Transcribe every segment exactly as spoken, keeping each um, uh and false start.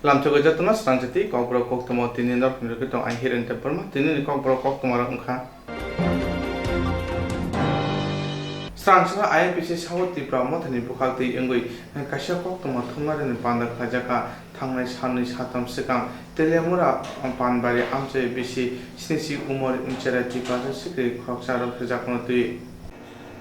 Lamchugwi jotono srangchati kokborok koktwma tini norok ni rwgwi tong ang Hiren Debbarma. Tini ni kokborok koktwma rok wngkha. Srangchara I M P C South Tripura mothani bwkhak twi wngwi kaisa koktwma thumnarokni panda khlaijakha. Thangnai salnwi satham swkang Teliamura Panbari amchai bisi sni si umor wngchara Tiprasa sikri khoroksa rok rwjakmano twi.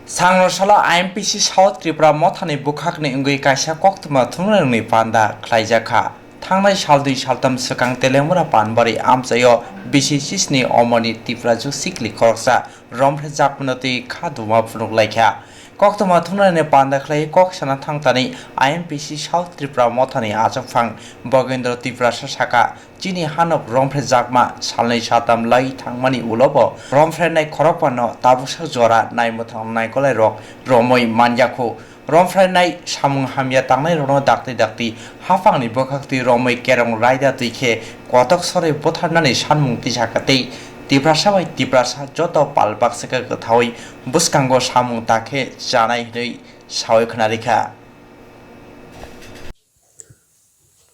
Sangno salo I M P C South Tripura mothani bwkhakni wngwi kaisa koktwma thumnairokni panda khlaijakha. Thangnai sal dui saltam swkang Teliamura Panbari amchaio bisi sisni omorni Tiprajwk sikli khoroksa romphrejakmano twi kha duma phunuk laikha. Koktwma thumnairokni panda khlai kok sana thangtani I M P C South Tripura mothani achukphang Bogendra Tiprasa saka, chini hanok romphrejakma salnwi satam lai thangmani ulobo romphrenai khorokpano tabuksa jora naimwthang naikolairok romwi manjakhu. Romphrenai samung hamya tangnairokno dakti dakti haphangni bwkhaktwi romwi kerong raida twi khe kotok sorwi butharnani sanmung tisakha tei Tiprasa bai Tiprasa joto pal baksa khe kwthaui bwskango samung ta khe chanai hwnwi saui khna rikha.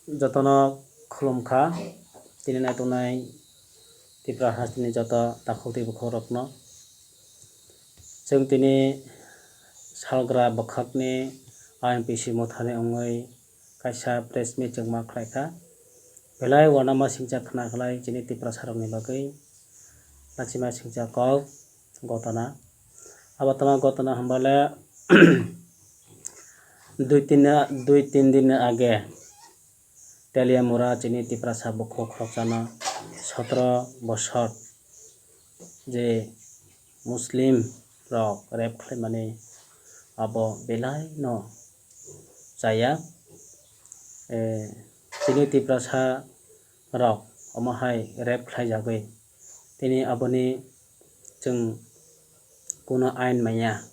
Jotono khulumkha, tini naituknai Tripura hasteni joto takhuk tei bukhukrokno. Chwng tini salgra bwkhakni I M P C mothani wngwi kaisa press meet chwng ma khlaikha. Belai uanama singcha khna khlai chini Tiprasarokni bagwi lachima singcha kok gotona. Abo tama gotona hwnbale dui tin, dui tin din age Teliamura chini Tiprasa bukhuk khoroksano sotro bosor je Muslim rok rape khlaimani abo belai no chaya. Eh, chini Tiprasa rok omo hai rape khlaijagwi tini aboni chwng kuno ain manya.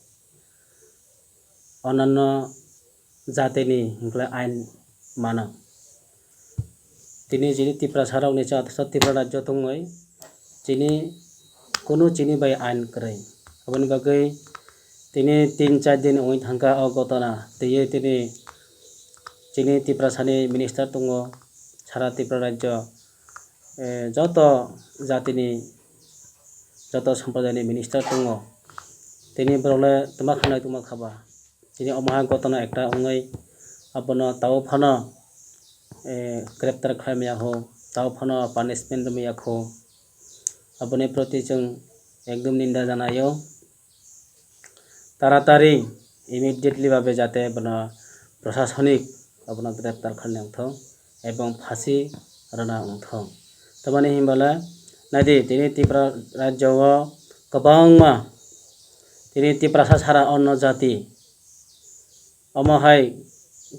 Onanno jatini hwnkhwlai ain mano. Tini chini Tiprasa rokni chwng athaso Tripura rajyo tongwi chini kunu chini bai ain kwrwi. Aboni bagwi tini tin char din wngwi thangkha o gotona twiwi tini chini Tiprasani minister tongo sara Tripura rajyo, eh, joto jatini joto somprodayni minister tongo. Tini borok le twma khanai twma khaba. Tini omo hai gotona ekta wngwi abono tabuk phano, eh, greptar khlai maya kho, tabuk phano punishment rw maya kho. Aboni proti chwng ekdom ninda janaio. Taratari, immediately babe jate bono prosasonik abono greptar khlai nangthok ebong phasi rwna wngthok. Tamani hinbala naidi tini Tripura rajyo o kwbangma tini Tiprasa sara onno jati omo hai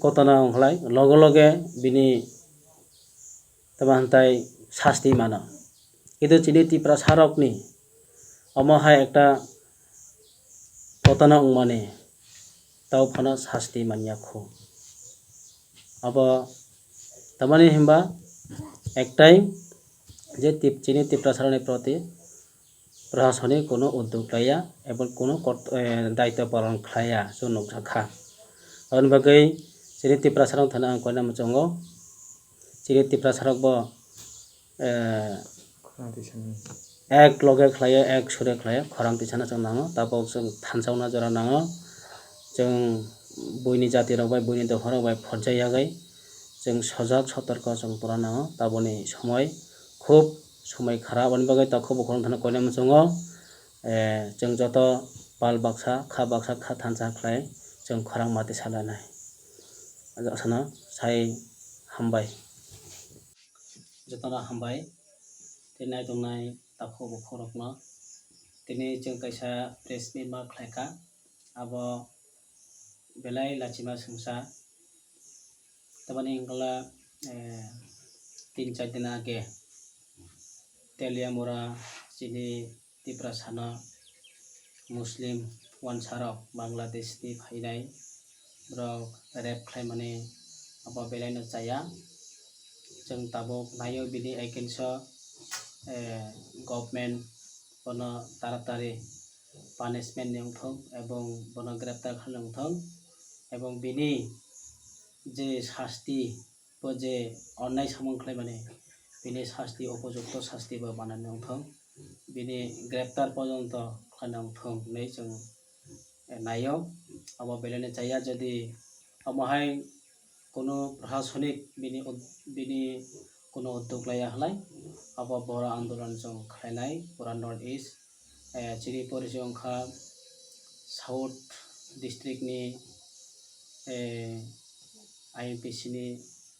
gotona wngkhlai loge loge bini tamo hwntai sasti mano. Kintu chini Tiprasa rokni omo hai ekta gotona wngmani tao phano sasti manya kho. Abo tamani hinba ektai je tip-, chini Tiprasa rokni proti prosasonik kuno uddog laiya, ebong kuno kot-, eh, daityo palon khlaiya, chwng nukjakha. Aboni bagwi chini Tiprasa rok thani ang koina muchungo, chini Tiprasa rok bo, eh, ek loge khlaiya, ek sure khlaiya, khorang tisana chwng nango, tabok chwng thansa wana jora nango, chwng buini jati rok bai, buini dopha rok bai phorjak yagwi chwng sojak sotorko chwng pura nango, taboni somoi khub somoi kharap, aboni bagwi takhuk bukhuk wngthana koina muchungo, eh, chwng joto pal baksa, kha baksa, kha thansa khlai chwng khorang mati salanai. Asano sai hambai. Jotono hambai. Tei naitongnai takhuk bukhuk rokno. Tini chwng kaisa press meet ma khlaikha. Abo belai lachima singsa. Tamani hwnkhwla, eh, tin char din age Teliamura chini Tiprasano Muslim wansarok Bangladeshni phainai borok rape khlaimani abo belaino chaya. Chwng tabuk naio bini against o, eh, government bono taratari punishment ni wngthok ebong bono greptar khlai wngthok ebong bini je sasti O je onnai samung khlaimani, bini sasti, upojukto sasti bo manani wngthung, bini greptar porjonto khlaina wngthung hinwi chwng naio. Abo belai no chaya, jodi omo hai kunu prashasonik bini ud-, bini kunu uddog laiya halai, abo boro andolon chwng khlainai pura North East. Eh, chini porichai wngkha South district ni, eh, I M P C ni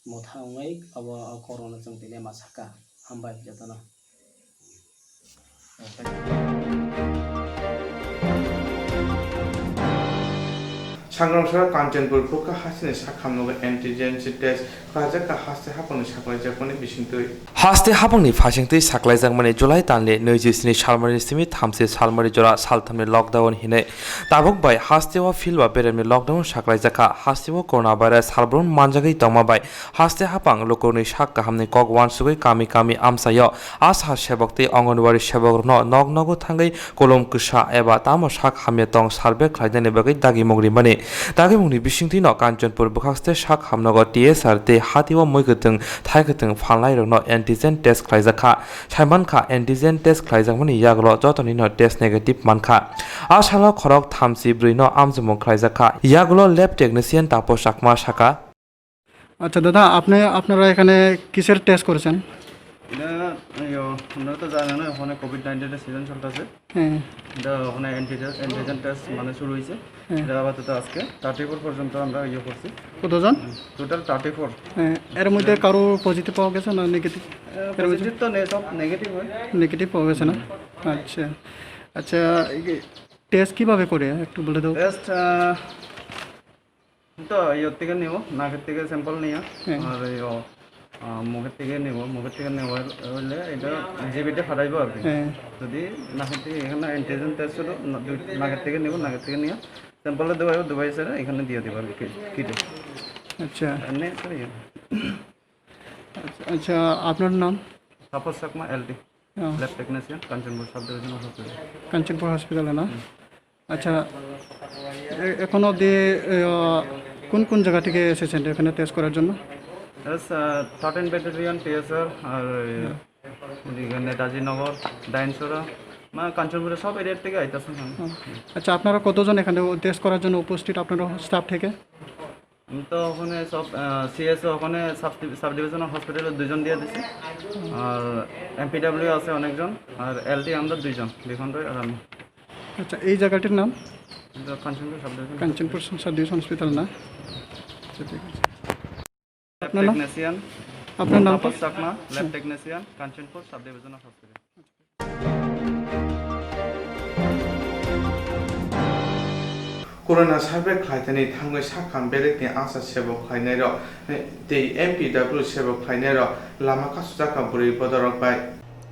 motha wngwi abo o khorokno chwng tini ma sakha. Hambai jotono. Sangrong sora Kanchanpur bwkha hasteni sakhamnogo antigen test khlaijak kha haste haphangni saklaijakmani bisingtwi. Haste haphangni phasingtwi saklaijakmani July talni nwi jisni salmari simi thamsi salmari jora salthamni lockdown hinwi tabuk bai hasteo philba beremni lockdown saklaijak kha. Hasteo coronavirus salbrumno manjagwi tongma bai haste haphang lukurokni sak kahamni kok uansugwi kami kami amchaio asha sebok tei Anganwadi sebokrokno nok nogo thangwi kolom kwsa eba tamo sak hamya tong survey khlainani bagwi dagimung rimani. Dagimungni bisingtwino Kanchanpur bwkhakste sak hamnogo T S R tei hatio mui kwthwng thai kwthwng phalnairokno antigen test khlaijakha. Saimankha antigen test khlaijakmani yagulo jotonino test negative mankha. A salo khorok thamchi bwrwino amjomung khlaijakha. Yagulo lab technician Taposh Chakma sakha. আচ্ছা দাদা, আপনি আপনারা এখানে কিসের টেস্ট করেছেন? এটা ইয়ো, আপনারা তো জানেন ওখানে কোভিড নাইন্টিনের সিজন চলতেছে। হ্যাঁ। এটা ওখানে অ্যান্টিজেন অ্যান্টিজেন টেস্ট মানে শুরু হয়েছে। হ্যাঁ। এটা আপাতত আজকে থার্টি ফোর পর্যন্ত আমরা ইয়ে করছি। কতজন? Total thirty four. হ্যাঁ। এর মধ্যে কারো পজিটিভ পাওয়া গেছে না নেগেটিভ? পজিটিভ তো নেই, সব নেগেটিভ হয়। নেগেটিভ পাওয়া গেছে না? আচ্ছা। আচ্ছা, টেস্ট কিভাবে করে একটু বলে দাও। টেস্ট তো ইয়ের থেকে নিব, নাকের থেকে স্যাম্পল নিয়ে। হ্যাঁ। আর ইয়ো, আহ, মুখের থেকে নিব, মুখের থেকে নেওয়া হইলে এটা জিবিতে ফাটাইবো আর কি। হ্যাঁ। যদি নাকের থেকে এখানে অ্যান্টিজেন টেস্ট হলো, না-, দুই- নাকের থেকে নিব, নাকের থেকে নিয়ে স্যাম্পলটা দেওয়া হবে, দেওয়া স্যার এখানে দিয়ে দেবো আর কি, কিটে। আচ্ছা। এমনি স্যার ইয়ে। আচ্ছা, আচ্ছা, আপনার নাম? তাপস চাকমা, এলটি, হ্যাঁ। Lab technician, Kanchanpur sub divisional hospital. Kanchanpur হসপিটালে না? আচ্ছা, এ- এখন অবধি এ, কোন কোন জায়গা থেকে এসেছেন এখানে টেস্ট করার জন্য? থার্টিন ব্যাটালিয়ন, টিএসআর, আর ওদিকে নেতাজি নগর, ডাইনছড়া, মানে কাঞ্চনপুরের সব এরিয়ার থেকে আইতেছে এখানে। আচ্ছা, আপনারা কতজন এখানে টেস্ট করার জন্য উপস্থিত, আপনারা স্টাফ থেকে? আমি তো ওখানে সব সিএসও ওখানে সাব সাব ডিভিশনাল হসপিটালে দুজন দিয়ে দিছি, আর এমপিডাব্লিউ আছে অনেকজন, আর এলটি আমরা দুইজন, বিখন রয় আর আমি। আচ্ছা, এই জায়গাটির নাম? এটা Kanchanpur sub division. Kanchanpur sub division hospital না? আচ্ছা, ঠিক আছে। ল্যাব আপনার নাম? টেকনিশিয়ান। আপনার নাম কি? Tapas Chakma, lab technician, Kanchanpur sub divisional hospital. Corona survey khlaithani thangwi sakham bedekni asha sebo khlainairok tei M P W sebo khlainairok lama kasujak kha bwrwi bodolrok bai.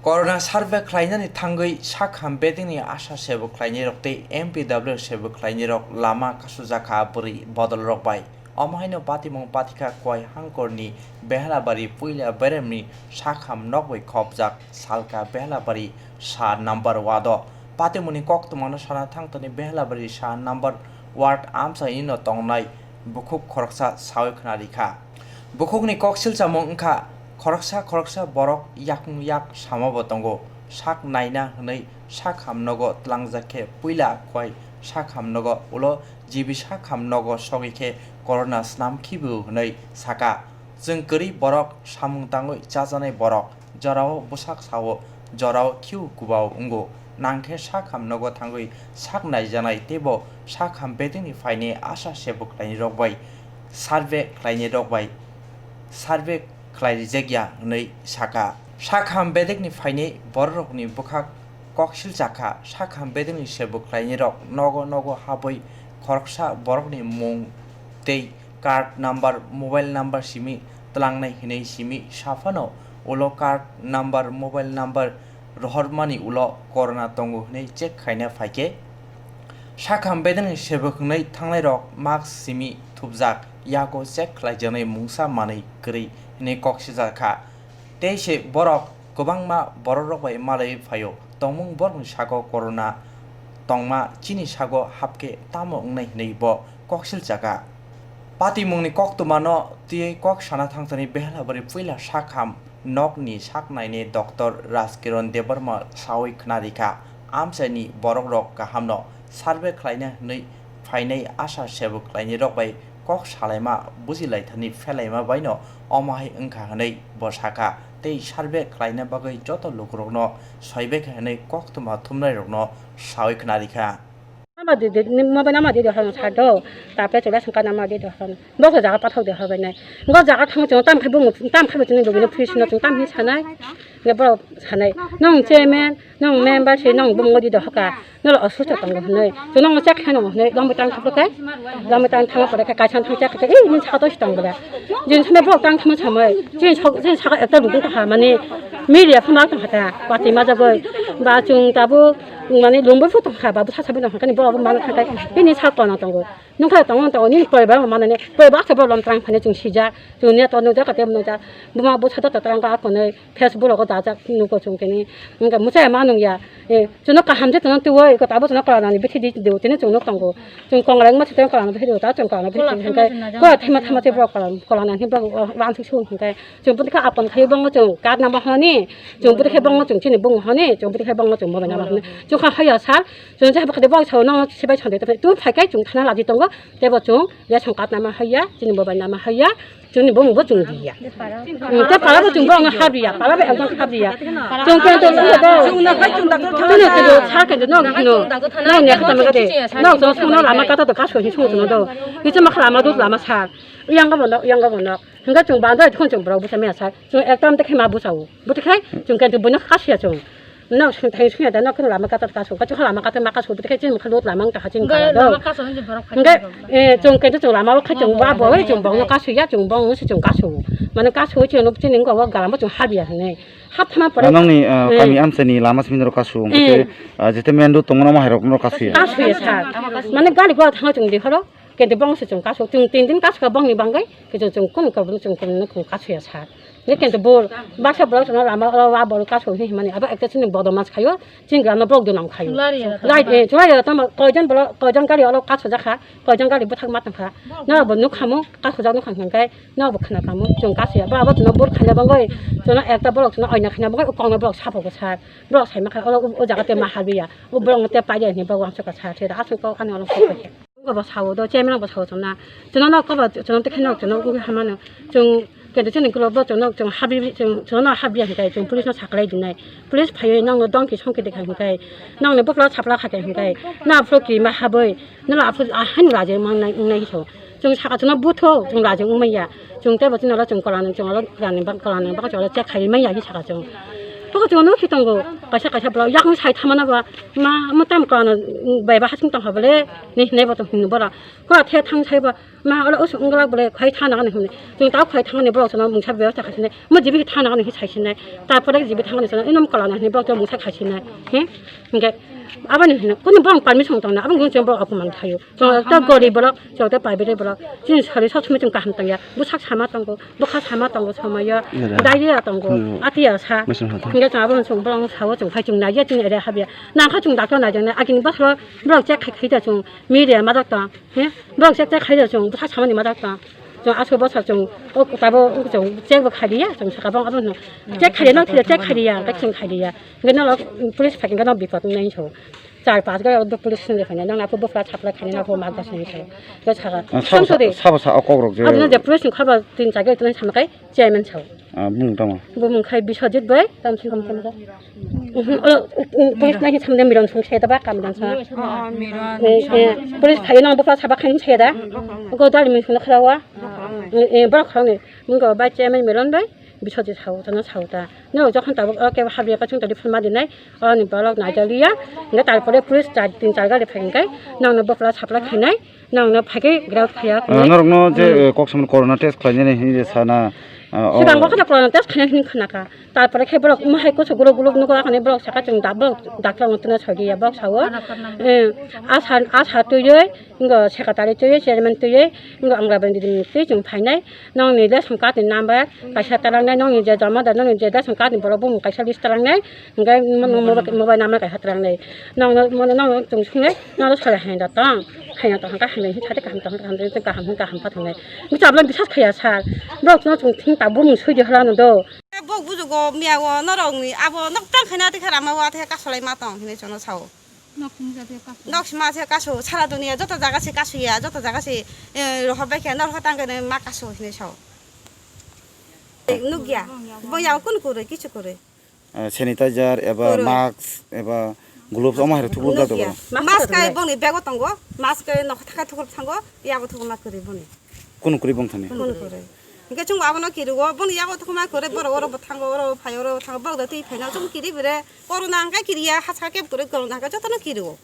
Corona survey khlainani thangwi sakham bedekni asha sebo khlainairok tei M P W sebo khlainairok lama kasujak kha bwrwi bodolrok bai. Omo haino patimung pathikha Kowai hangkorni Behalabari puila beremni sakham nokbai khopjak salka Behalabari sa number ward o. Patimungni koktwmano sana thangtoni Behalabari sa number ward amchaino tongnai bukhuk khoroksa sawi khna rikha. Bukhukni kok silchamung wngkha khoroksa khoroksa borok yakung yak samabo tongo. Sak naina hwnwi sakham nogo tlangjak khe puila Kowai sakham nogo ulo G B sakham nogo sogwi khe corona snam khibiu hwnwi saka. Chwng kwrwi borok, samung tangwi chajanai borok, jorao bwsak sao, jorao khiu kubao wngo. Nangkhe sakham nogo thangwi sak naijanai teibo sakham bedekni phainai asha sebo khlainairok bai survey khlainairok bai survey khlairijak ya hwnwi saka. Sakham bedekni phainai bororokni bwkhak koksil chakha. Sakham bedekni sebo khlainairok nogo nogo habwi khoroksa borokni mung tei card number, mobile number simi twlangnai hwnwi simi saphano ulo card number, mobile number rohormani ulo corona tongo hwnwi check khaina phaikhe sakham bedekni sebo hwnwi thangnairok mask simi thupjak, yago check khlaijaknai mungsa manwi kwrwi hwnwi kok sijakha. Tei se borok kwbangma bororok bai malaiwi phaio. Tongmung borokni sago corona tongma chini sago hapkhe tamo wngnai hwnwi bo koksil chakha. Patimungni koktwmano twiwi kok sana thangthani Behlabario puila sakham nokni saknaini Doctor Rajkiron Debbarma sawi khwnarikha, amchaini borokrok kahamno survey khlaina hwnwi phainai asa sebuk khlainirok bai kok salaima bujilaithani phelaima baino omo hai wngkha hwnwi bo sakha, tei survey khlaina bagwi joto lukurokno soibekha hwnwi koktwma thumnairokno sawi khwnarikha. Nama di di, ni mobile nama di di hono sa do. Tape chula sengka nama di di hono. Bo ko jaga pathok di hobai nai. Bo jaga thang chong tam khai bung tam khai bung ni bini fridge no chong tam hi sanai. Ne bo sanai. Nong chairman, nong member si nong bung di do hoka. Nolo osusto tong hnoi. Chong nong chek kheno hnoi. Dom tang thok kai. Dom tang thang pore kai kaisang thang chek kai. Ei min sa to tong bole. Jin sene bo tang thang samai. Jin sok jin saka ekta bung ha mani. Media phama tong hata. Pati ma jagoi. Ba chong tabu mane lungbo phu tongkha, babu sasa bo tongkha, kani bo abo mana thangkai, bini sak kono tongo. Nungkha tongo, tongo, nini poribar bo manani, poribar khe bo lom trang phani chwng sijak, chwng niya to nujak, kate nujak, buma bo sata to trang ka konoi, Facebook rogo dajak, nugo chwng kini, wngkha muchaya ma nungya, e, chwngno kaham je chwngno tuwo, eko tabo chwngno kolanani bithi di, di, tini chwngno tongo. Chwng kongra wngma se chwng kolanani bithi di, ta chwng kolanani bithi di, hingkai, ko thima thima se borok kolan, kolanani borok, o, wansuk sung hingkai. Chwng bwtwkhe apon khaio bongno chwng card nama hwnani, chwng bwtwkhe bongno chwng chini bung hwnani, chwng bwtwkhe bongno chwng mobile nama hwnani. Chwng kha haiya sir, chwng je habai khe bongni sao nang sibai sandi tongphai, tun phaikhe chwng thana laji tongo, teibo chwng ration card nama haiya, chini mobile nama haiya, chwngni bumungbo chwng diya. Tei parabo chwng bongno habriya, parabo ekdom habriya. Chwng khe to chwng to chwng to sir khe no no no ne khata ma de. No chwng sungno lama kata to kaso hi sung chwng do. Hiche ma khlama dut lama sir. Yang ga bono, yang ga bono. Hingke chwng bandai thon chwng borok bwsa maya sai. Chwng ekta amte khe ma bwsao. Bwtwi khai chwng khe buino khasiya chwng. Nok sing thai sing da nok lama kata kasu. Kachu lama kata ma kasu bwtwi khai chwng kha lot lama ta chwng kala do. Hingke, eh, chwng khe chwng lama o khai chwng wa bo chwng bong no kasu ya chwng bong no se chwng kasu. Mane kasu chwng no chini ngo wa galam chwng habiya hne. Hap thama pore. Nongni, eh, kami amsani lama simi ro kasu. Hingke, eh, jete mendu tongno ma hai rok no kasu ya. Kasu ya sa. Mane gari gwa thang chwng di horo. Kente bong se chwng kasu, chwng tin din kasu ka bongni bangwi, khe chwng, chwng kunu ka bwrwi chwng kunu nung kasu ya sa. Ni kente bor, baksa borok chwngno lama o wa borok kasu hinwi himani, abo ekta chini bodomas khaio, chini grano borok dunam khaio. Chulari ya. Right, eh, chulari ya tamo koijon borok, koijon gari olo kasu jakha, koijon gari bwthak ma tongkha. Norok bo nukha mu, kasu jak nukha hwnkhe, norok bo khna kamo, chwng kasu ya. Bo abo chwngno bor khaina bangwi, chwngno ekta borok chwngno oina khaina bangwi, o kokno borok sapo ko sa. Borok sai ma kha, olo o jaga te ma habiya, o borok no te paiya hinwi borok wangsa ka sa, se da aswk kok ani olo kok. Bo sao do, chairman bo sao chwngna. Chwngno no kobo chwngno tikhe no chwngno ungwi hamano. Chwng kede chini gulo bo chwngno chwng habi chwng chwngno habi hingkai chwng police no saklai dinai. Police phaiwi nangno dongki songki dikha hingkai. Nangni bokla sapla kha khe hingkai. Na phro ki ma haboi. Nala aphro a haino raje mang nai wngnai hiso. Chwng saka chwngno butho chwng raje wngmaya. Chwng tebo chini olo chwng kolanang chwng olo rani bak kolanang bak chwng olo chek khai manya hi saka chwng. Bokhe chwng nukhi tongo kaisa kaisa borok yakung sai thamana ba ma mo tam kolanang bai ba hasing tong habole ni hinai bo tong hini bora. Kora the thang sai ba ma olo usuk wngla bole khai thana gani hini. Chwng tao khai thangani borok chwngno mungsa bebasta khai sinai. Mo jibi khai thana gani hi sai sinai. Tarpore jibi thangani chwngno inom kolanang hini borok chwng mungsa khai sinai. He? Hingke aboni hini kunu borok permission tongna aboni chwng borok apuman khaio. Chwng ekta gorib borok, chwng ekta private borok. Chini sari sob somoi chwng kaham tongya. Bwsak sama tongo, bwkha sama tongo somoyo. Diarrhea tongo, atiya sa. Hingke chwng abono chwng borok sao chwng phai chwng naiya chini area habya. Nangkha chwng doctor naijaknai agini bosoro borok check khai khai da chwng media majak tong. He? Borok check check khai da chwng bwsak samani majak tong. Chwng aswk bwsa chwng o tabo chwng check bo khai diya chwng saka bang abono. Check khai diya nang thile check khai diya, check khai diya. Hingke nalo police phai hingke no bipot nai so. Char pas gari o police sini phai nang na phu bwsa supply khai na phu mag das ni khai. Ke saka. Sabo sa, sabo sa okok rok je. Aboni je police ni khaba tin char gari tun sama kai chairman sao. Ah, bumung tamo? Bumung khai Biswajit bai tam sing kam kam. Police nai samde miron sung sai ta ba kam dan sa. Police khai nang bwsa saba khai sai da. Go dali min sung khara wa. Borok khoroknwi wngkha bai chairman Miron bai Biswajit sao tano sao ta. Norok jokhon tabuk o kebo habya kachung tadi phunma dinai, oroni borok naijaliya. Hingke tarpore police char tin char gari phai hingke nokno bokla supply khainai, nokno phaikhe ground khaiya. Norokno je kok samani corona test khlainani hinwi je sana. Sibango kheno corona test khainai hinwi khnakha. Tarpore khe borok omo hai kuchuk guluk guluk nugo, akhani borok saka chwng da-, borok doctor no tuna soi diya, borok sao, eh, asha, asha twiwi, wngkha secretary twiwi, chairman twiwi, wngkha Anganwadi twi chwng phainai, nokni ration card ni number kaisa twlangnai, nokni je joma da, nokni je ration card ni borok bumung kaisa list twlangnai, hingke mo-, mo-, mobile number kaisa twlangnai, nokno, mo-, nokno chwng swngnai, nokno soi hai da tong. Kaya to hangka hamya hin sate kaham to hangka hamya kaham hin kaham pa thangnai. Ni chablan bisas khaya sar. Bok no chung thing ta bumung sui di hala no do. Bok bujugo miya o norok ni abo nok tang khaina te kha rama wa te kasolai ma tong hinwi chono sao. Nok sima se kaso. Nok sima se kaso sara dunia joto jaga se kaso ya joto jaga se rohor bai khe norok tang khe ma kaso hinwi sao. Nukya. Bo ya kun kore kichu kore. Sanitizer eba mask eba gloves omo hai rok thuklup jak tongo. Mask kai bongni bego tongo, mask kai nok thaka thuklup thango, yabo thukma kwrwi boni. Kunu kwrwi bong thani. Kunu kwrwi. Hingke chwng abono kiriwo boni yago thukma kwrwi borok oro bo thango oro bo phai oro bo thango borok da twi phaina chwng kiri bere corona hingke kiriya hachka kebo kwrwi corona hingke jotono kiriwo.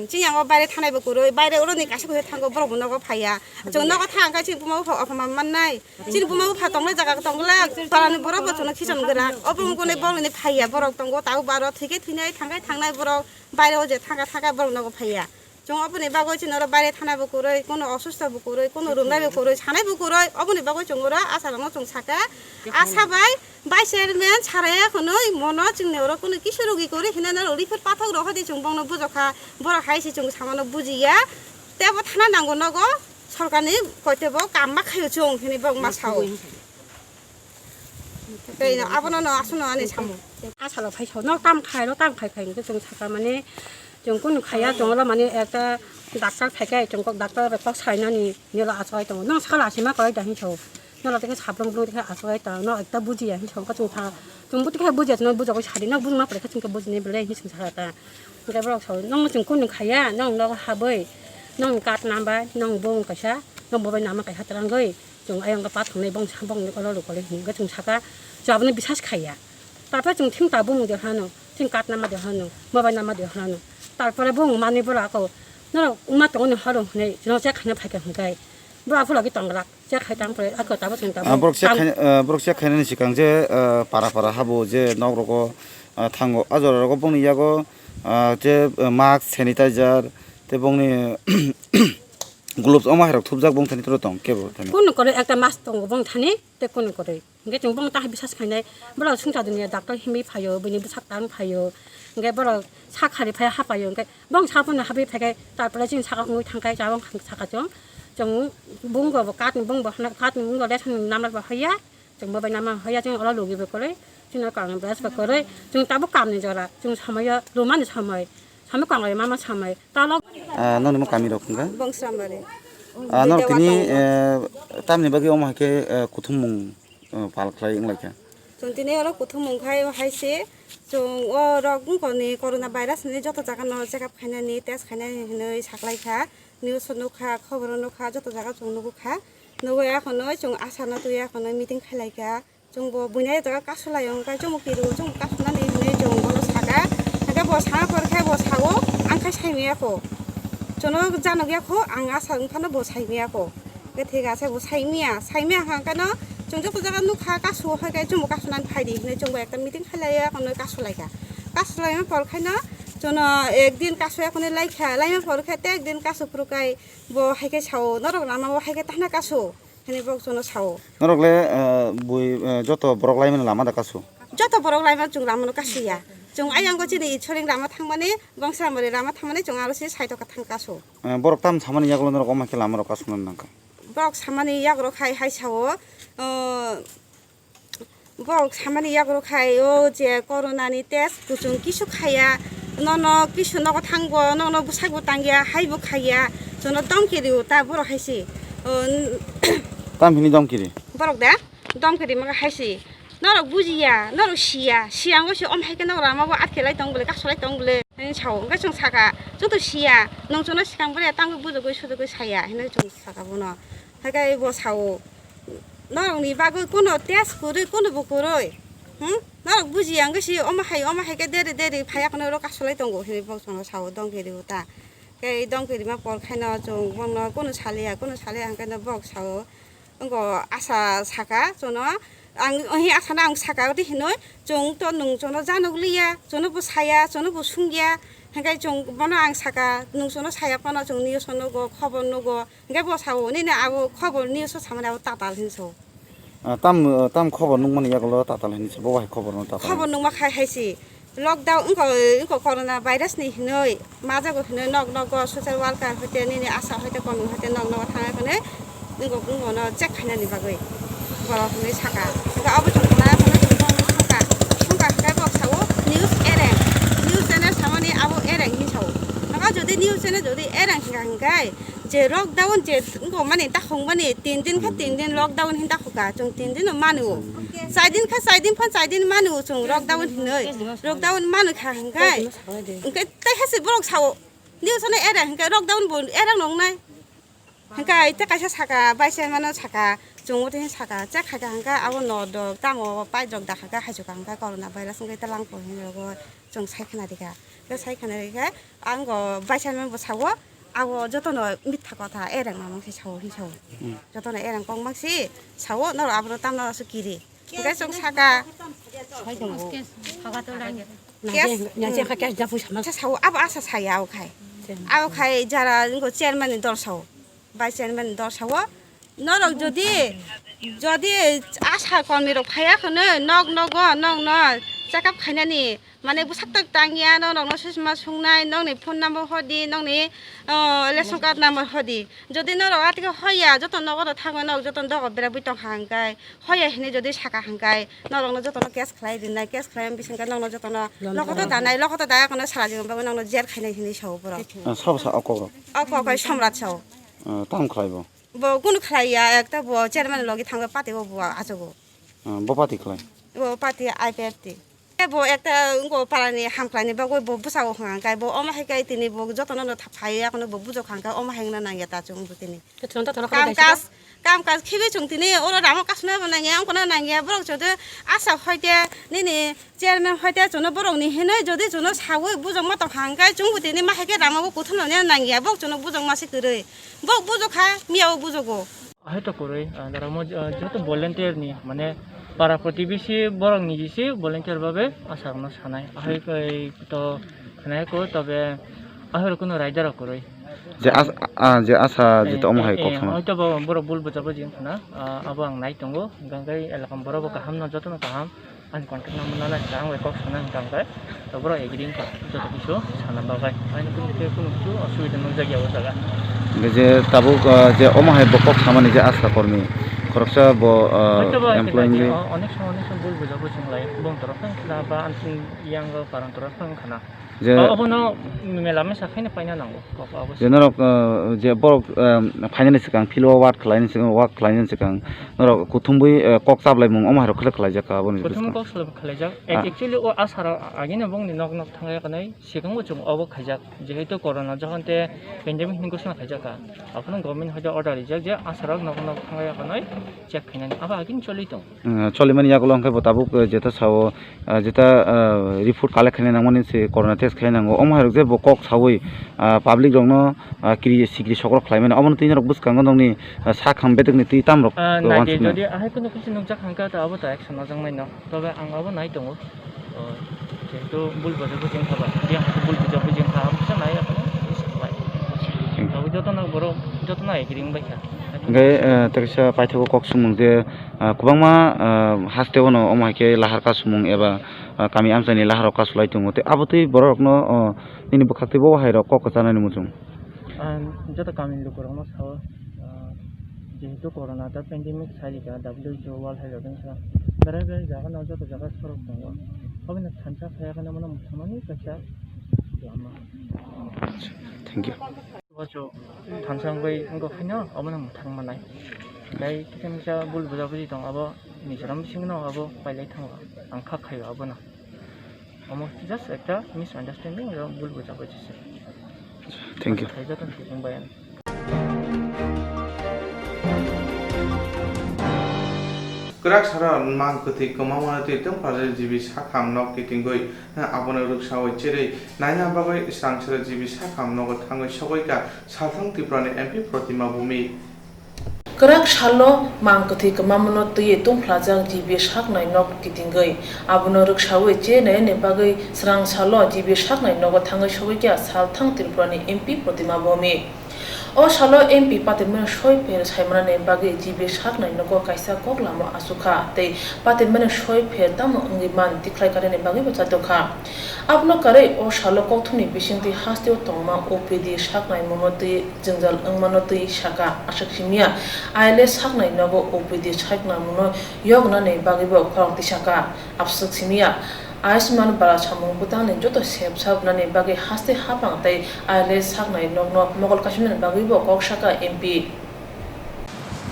Chini yango baire thanai bo kwrwi baire oro ni kaisa kusa thango borok bo nogo phaiya. Chwng nogo thang hingke chini buma bupha opha ma mannai. Chini buma bupha tongnai jaga tonglak, parani borok bo chwngno khicham gwnang. Obo wngkha nai borokni phaiya borok tongo, tabuk bo aro thwikhe thwinai, thangkhai thangnai borok, baireo je thangkha thangkha borok nogo phaiya. Chwng oboni bagwi chini oro baire thanai bo kwrwi, kuno osusto bo kwrwi, kuno rumnai bo kwrwi, sanai bo kwrwi, oboni bagwi chwng oro asarokno chwng sakha. Asa bai, bai chairman saraya khwnwi mono chwngni oro kuno kisu rogi kwrwi hinwi norok refer pathak rok hodi chwng bongno bujokha, borok hai se chwng samano bujiya. Tebo thana nango nogo. Sorkarni koitebo kam ma khaio chwng hwnwi bo wngma sao. Tei abono no aswkno ani samung. Asalo phai sao, no tam khai, no tam khai khai hwnkhe chwng sakha mane chwng kunu khaiya, chwng olo mane ekta doctor phaikhe chwng kok doctor bai kok salainani nilo achai tongo. Nang sala asima kwlai da hinwi sao. Nolo tei khe sabrung brung tei khe achai ta, no ekta bujiya hinwi sao. Chwng tha, chwng buti khe bujiya, chwng bujagwi sadi, no bujima pore khe chwng khe bujinai belai hinwi chwng sakha ta. Hingke borok sao, "Nongno chwng kunu khaiya, nong nogo habwi, nong card namba, nong bung kaisa, nong bobai nama kaisa twrangwi, chwng ayang khe pathornai bongsa bongni olo rwkole," hingke chwng saka, chwng abono bisas khaiya. Tarpore chwng thing ta bung de hwlano, thing card nama de hwlano, bobai nama de hwlano. Tarpore bung manwi borok ako, "Norok wngma tongoni horo," hwnwi chwng check khaina phaikha hwnkhe, borok aphuru logwi tongglak. Check khai tang pore, ako tabo chwng tabo. Ah, borok check khai, ah, borok check khainani swkang je, ah, para para habo je nok rogo, ah, thango. Ah, jora rogo bongni yago, ah, je, ah, mask, sanitizer, tei bongni gloves omo hai rok thupjak bong thani toro tong kebo thani. Kunu kore ekta mask tongo bong thani, tei kunu kore. Hingke chwng bong tahai bisas khainai, borok sungsa dunia doctor himwi phaio, bini bwsak tang phaio. Hingke borok sak hari phai hapaio, hingke Bong saphano habwi phaikhe, tarpore chini saka wngwi thangkhe, chabang saka chwng, chwng bungbo katni bungbo hwnwi katni bungbo ration namrokbo haiya, chwng bobai nama haiya, chwng olo logibo kwrwi, chwngno kangrwng dressbo kwrwi, chwng tabuk kamni jora, chwng somoyo rwmani somoi, somoi kangrwi mama somoi, talo. Ah, nokni mo kami rok wngkha? Bongsrambari. Ah, norok tini, eh, tamni bagwi omo hai khe, eh, kuthumung, eh, pal khlai wnglaikha? Chwng tini oro kuthumung khai hai se, chwng o rok wngkha ni corona virus ni joto jaga no check up khainani, test khainani hinwi saklaikha. News o nukha, khobor o nukha, joto jaga chwng nugukha. Nugwi akhonwi chwng asha no twi akhonwi meeting khailaikha. Chwngbo buinai jaga kasu lai wngkha, chwngbo kiru, chwngbo kasunani hinwi chwng bono saka. Hwnkhe bo sana porkhe bo sao, ang khai saimiyakho. Chwngno janokya kho, ang asha wngphano bo saimiyakho. Hwnkhe thik ase bo saimiya, saimiya hwnkhe no chwng joto jaga nukha kasu, hwnkhe chwngbo kasunani phaidi hinwi chwngbo ekta meeting khailaiya, kono kasulaikha. Kasulaima porkhaino chwngno ekdin kasuya khwnwi laikha, laima porkhe tei ekdin kasu phuru kai bo hai khe sao, norok lama o hai khe tahna kasu. Hwnwi borok chwngno sao. Norok le, eh, bui, eh, joto borok laimani lama da kasu? Joto borok laima chwng lamano kasuya. Chwng ayang go chini Itsoring lama thangmani, Bongsramori lama thangmani chwng aro se side o kwthang kasu. Eh, borok tam samani yagulo norok omo khe lama rok kasu nang nangkha? Borok samani yagrok hai hai sao, eh, Borok samani yagrok hai o je corona ni test kuchung kisu khaya, nono kisu nogo thangbo, nono bwsakbo tangya, haibo khaya, jono domkiri o ta borok hai se. O, Tam hini domkiri? Borok da domkiri maka hai se. Norok bujiya, norok siya, siya wngkha se om hai khe norok lama bo atkelai tong bole, kasolai tong bole, hinwi sao. Hwnkhe chwng saka, chwng to siya, nwng chwngno swkang bole tangwi bujugwi sujugwi saya, hinwi chwng saka bono. Hwnkhe bo sao. Norokni bagwi kuno test kwrwi, kuno bo kwrwi. Hmm? Norok bujiya wngwi si omo hai, omo hai khe deri deri phaiya kheno oro kasolai tongo hinwi bo chwngno sao dongkiri o ta. Khe dongkiri ma por khaino chwng bono kuno saliya, kuno saliya hwnkhe no borok sao. Wngkha asha saka chwngno, ang, ohi asha no ang saka odi hinwi chwng to nwng chwngno janok liya, chwngno bo saya, chwngno bo sungya. Hwnkhe chwng bono ang saka nwng chwngno saya phano chwng news o nugo, khobor nugo. Hingke bo sao, "Nini abo khobor news o samani abo tatal," hinwi sao. Ah, tam, tam khobor nukmani yagulo tatal hinwi se, bo hai khobor no tatal. Khobor nukma khai hai se, Lockdown wngkha, wngkha corona virus ni hinwi majago hinwi nok nogo social worker hoite nini asha hoite komi hoite nok nogo thangwi phano wngkha wngkha no check khainani bagwi borok hinwi saka. Hwnkhe abo chwng khna phano chwng saka, saka hwnkhe borok sao news ereng, news channel samani abo ereng hinwi sao. Hwnkhe jodi news channel jodi ereng hwnkha hwnkhe je lockdown je wngkha mani ta khongmani tin din khe tin din lockdown hinwi ta khoka, chwng tin din no manu. Chai din kha chai din phan chai din manu chwng lockdown hinwi. Lockdown manu kha hwnkhe. Hwnkhe tei hese borok sao. News ano era hwnkhe lockdown bo era nongnai. Hwnkhe tei kaisa saka bai chairman no saka chwng tei saka che khaika hwnkhe abo no do tamo pai jok dakha khe haichuk kha hwnkhe corona virus wngkhe tei langkho hinwi rogo chwng sai khna rikha. Tei sai khna rikhe ang bo bai chairman bo sao abo jotono mitha kotha era nang se sao hin sao. Jotono era kok mang si sao norok abo tamno aswk kiri. Hwnkhe chwng saka. Sai tongo. Cash. Nyache, nyache kha cash da phuisa ma. Sa sao, abo asa saya o khai. Abo khai jara ngo chairman ni dol sao. Vice chairman ni dol sao. Norok jodi, jodi asa kormi rok phaya khwno nok nogo, nok no check up khainani. Mane bwsak tak tangya, norok no sisma sungnai, nokni phone number hodi, nokni, oh, ration card number hodi. Jodi norok atike hoya, joto nogo do thangwi norok joto dogo berabwi tongkha hwnkhe. Hoya hinwi jodi saka hwnkhe, norokno jotono case khlai rinai, case khlai bising khe nokno jotono lokoto danai, lokoto daya kono salajini bagwi nokno jail khainai hinwi sao borok. Ah, sabo sa o kokrok? O kok hai Somrat sao. Ah, tamo khlai bo? Bo kunu khlai ya, ekta bo chairman logi thangwi party o bo achago. Ah, bo party khlai? Bo party I P F T. Bo ekta wngkha parani hamkhlaini bagwi bo bwsao hwnkha hwnkhe bo omo hai khe tini bo jotono no phaiwi akheno bo bujok hwnkha hwnkhe omo hai wngna nangya ta chwng bo tini. Khe chwng ta thoro kam kaisa kaj, kam kaj khibi chwng tini oro ramo kasuna bo nangya, wngkhano nangya, borok chwngno asa hoite nini chairman hoite chwngno borokni hinwi jodi chwngno sawi bujok ma tongkha hwnkhe chwngbo tini ma hai khe ramo bo kuthumno nangya, borok chwngno bujok ma se kwrwi, borok bujok kha, miya o bujogo. Hai to kwrwi, ah, dara mo, ah, joto volunteer ni, mane, para protibesi borok niji se volunteer babe asa rokno sanai. Ahai kai to khnai ko, tobe ahai rok kuno raida rok kwrwi. Je as-, ah, je asa, je to omo hai kok sana. Hoito bo borok bul bujabo jing khna, ah, abo ang nai tongo, hwnkhe elakam borok bo kaham no, joto no kaham. Ani contact number nana kha, ang bai kok sana hwnkha hwnkhe, to borok agree wngkha, joto kisu sana bagwi. Ani kunu khe kunu kisu osubida nukjakya o jaga. Hwnkhe je tabuk, ah, je omo hai bo kok samani je asa kormi, khoroksa bo, ah, hoito ba employee wngwi. O-, onek somo, onek somo bul bujabo chwng lai, bong torok wngkha ba, ang chwng yang o parang torok wngkha na. Je o-, obono mela mesa khaino paina nango, kok abo je se. Norok, ah, je borok, ah, phainani swkang, field o work khlaini swkang, work khlainani swkang, norok kuthumwi, ah, kok chaplaimung omo hai rok khlai khlaijak kha aboni bwskango. Kuthumwi kok chaplai khlaijak. Ah. Ac-, actually, o asha rok agini bongni nok nok thangwi kanwi, swkangbo chwng obo khaijak. Jehetu corona jokhon te pandemic ni gosona khaijak kha. Aphano government hoite order rijak je asha rok nok nok thangwi kanwi check khainani. Abo agini choli tong. Ah, cholimani yagulo hwnkhe bo tabuk, ah, jeta sao, ah, jeta, ah, report collect khaina nangmani se corona test khaina nango. Omo hai rok je bo kok sawi, ah, public rokno, ah, kiri sikri sokrok khlaimani. Omono twi norok bwskango nokni, ah, sak ham bedekni twi tamrok, ah, ah, naidi wansuknai. Jodi ahai kunu kisi nukjak hwnkhe ta abo ta action lajaknai no. Tobe ang abo nai tongo. O, jehetu bul bujak bujing kha ba, biyang bul bujak bujing kha, ang kisa nai aphano, is khlai. Hmm. Abo jotono borok, jotono agree wngbai kha. Hwnkhe, eh, tei kaisa paithago kok swngmung je, ah, kwbangma, ah, haste-o no omo hai khe lahar kasumung eba, ah, kami amchaini lahar-o kasulai tongo. Tei abo twi borok rokno, oh, nini bwkhaktwi bo hai rok kok kwchanani muchung? Ang joto kamini lukurokno sao, ah, jehetu corona da pandemic sai rikha, W H O World Health Organization, berai berai jaga no joto jaga sorok tongo. Aboni thansa saya kheno mano mwthangmani kaisa lama. Thank you. Boso thansa wngwi wngkha phano obono mwthang manai. Tei kisa misa bul buja buji tong abo Mizoram bisingo abo pailai thango. Ang kha khaio abono. Omo just ekta misunderstanding aro bul buja buji se. Thank you. Khaijak ang tubung bai ano. Kwrak sara mang kwthwi kwmamano twi tongphalajak G B sakham nok kitingwi, abono rwksawi cherwi naina bagwi swrang sara G B sakham nogo thangwi sogwi kha Salthang Tripurani M P Protima Bhowmik. Kwrak salo mang kwthwi kwmamano twiwi tongphlajak G B saknai nok kitingwi, abono rwksawi che nainani bagwi swrang salo G B saknai nogo thangwi sogwi kha Salthang Tripurani M P Protima Bhowmik. O salo M P patimani soi pher saimanani bagwi G B saknai nogo kaisa kok lama asukha tei patimani soi pher tamo wngwi man tikhlai kanani bagwibo chadokha. Abono karwi o salo kokthumni bisingtwi hasteo tongma O P D saknai mungno twi jwngjal wngmano twi saka Ashok Simia. I L S saknai nogo O P D saknai mungno yoknani bagwibo khorang tisaka Ashok Simia. Ayushman bara samung bwtangni joto sep sabnani bagwi haste hapang tei I L S saknai nokno mogol kasimani bagwibo kok saka M P.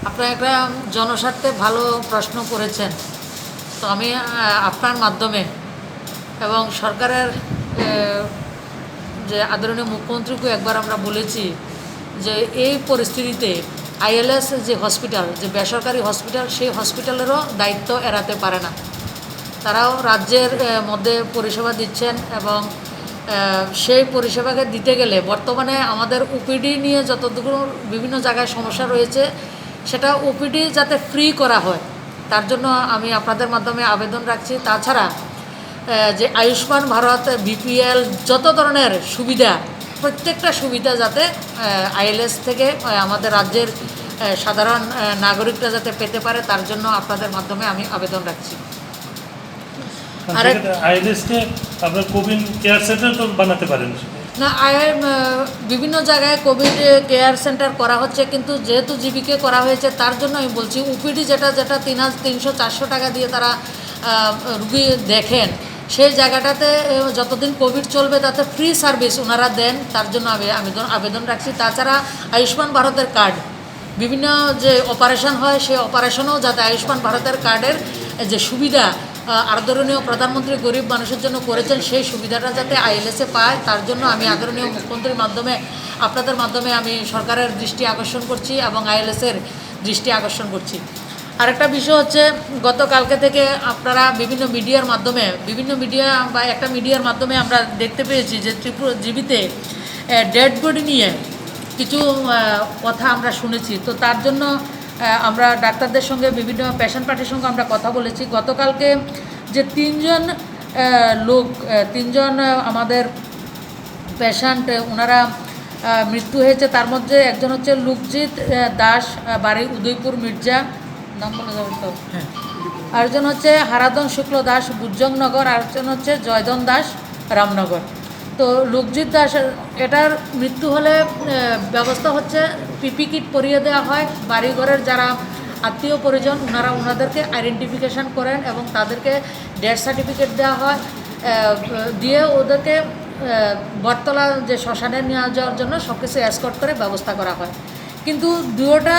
আপনারা একটা জনস্বার্থে ভালো প্রশ্ন করেছেন। তো আমি, আহ, আপনার মাধ্যমে এবং সরকারের, আহ, যে আদরণীয় মুখ্যমন্ত্রীকে একবার আমরা বলেছি যে এই পরিস্থিতিতে আইএলএস যে হসপিটাল, যে বেসরকারি হসপিটাল, সেই হসপিটালেরও দায়িত্ব এড়াতে পারে না। তারাও রাজ্যের, আহ, মধ্যে পরিষেবা দিচ্ছেন এবং, আহ, সেই পরিষেবাকে দিতে গেলে বর্তমানে আমাদের ওপিডি নিয়ে যতটুকু বিভিন্ন জায়গায় সমস্যা রয়েছে, সেটা ওপিডি যাতে ফ্রি করা হয়, তার জন্য আমি আপনাদের মাধ্যমে আবেদন রাখছি। তাছাড়া, আহ, যে আয়ুষ্মান ভারত, বিপিএল, যত ধরনের সুবিধা, প্রত্যেকটা সুবিধা যাতে, আহ, আইএলএস থেকে, আহ, আমাদের রাজ্যের, আহ, সাধারণ, আহ, নাগরিকরা যাতে পেতে পারে, তার জন্য আপনাদের মাধ্যমে আমি আবেদন রাখছি। আর আরেক সেক্ষেত্রে আইএলএস কে আপনার কোভিড কেয়ার সেন্টার তো বানাতে পারেন। না, আই, আহ, বিভিন্ন জায়গায় কোভিড কেয়ার সেন্টার করা হচ্ছে, কিন্তু যেহেতু জিবিকে করা হয়েছে, তার জন্য আমি বলছি, ওপিডি যেটা, যেটা তিন হাজার তিনশো চারশো টাকা দিয়ে তারা, আহ, রুগী দেখেন, সেই জায়গাটাতে, আহ, যতদিন কোভিড চলবে, তাতে ফ্রি সার্ভিস ওনারা দেন, তার জন্য আমি আবেদন, আবেদন রাখছি। তাছাড়া আয়ুষ্মান ভারতের কার্ড, বিভিন্ন যে অপারেশন হয়, সেই অপারেশনেও যাতে আয়ুষ্মান ভারতের কার্ডের যে সুবিধা, আহ, আদরণীয় প্রধানমন্ত্রী গরিব মানুষের জন্য করেছেন, সেই সুবিধাটা যাতে আইএলএসএ পায়, তার জন্য আমি আদরণীয় মুখ্যমন্ত্রীর মাধ্যমে, আপনাদের মাধ্যমে আমি সরকারের দৃষ্টি আকর্ষণ করছি এবং আইএলএসএর দৃষ্টি আকর্ষণ করছি। আরেকটা বিষয় হচ্ছে, গতকালকে থেকে আপনারা বিভিন্ন মিডিয়ার মাধ্যমে, বিভিন্ন মিডিয়া বা একটা মিডিয়ার মাধ্যমে আমরা দেখতে পেয়েছি যে ত্রিপুরা জিবিতে, আহ, ডেড বডি নিয়ে কিছু, আহ, কথা আমরা শুনেছি। তো তার জন্য, আহ, আমরা ডাক্তারদের সঙ্গে, বিভিন্ন পেশেন্ট পার্টির সঙ্গে আমরা কথা বলেছি। গতকালকে যে তিনজন, আহ, লোক, আহ, তিনজন, আহ, আমাদের পেশেন্ট, আহ, ওনারা, আহ, মৃত্যু হয়েছে, তার মধ্যে একজন হচ্ছে লোকজিৎ, আহ, দাস, আহ, বাড়ি উদয়পুর মির্জা, নাম বলে যাবেন তো? হ্যাঁ। আরেকজন হচ্ছে হারাধন শুক্ল দাস, বুজ্জংনগর, আরেকজন হচ্ছে জয়ধন দাস, রামনগর। তো লোকজিৎ দাস, এটার মৃত্যু হলে, আহ, ব্যবস্থা হচ্ছে পিপি কিট পরিয়ে দেওয়া হয়, বাড়িঘরের যারা আত্মীয় পরিজন, ওনারা ওনাদেরকে আইডেন্টিফিকেশন করেন এবং তাদেরকে ডেথ সার্টিফিকেট দেওয়া হয়, আহ, দিয়ে ওদেরকে, আহ, বটতলা যে শ্মশানে নিয়ে যাওয়ার জন্য সব কিছু এসকর্ট করে ব্যবস্থা করা হয়। কিন্তু দুয়োটা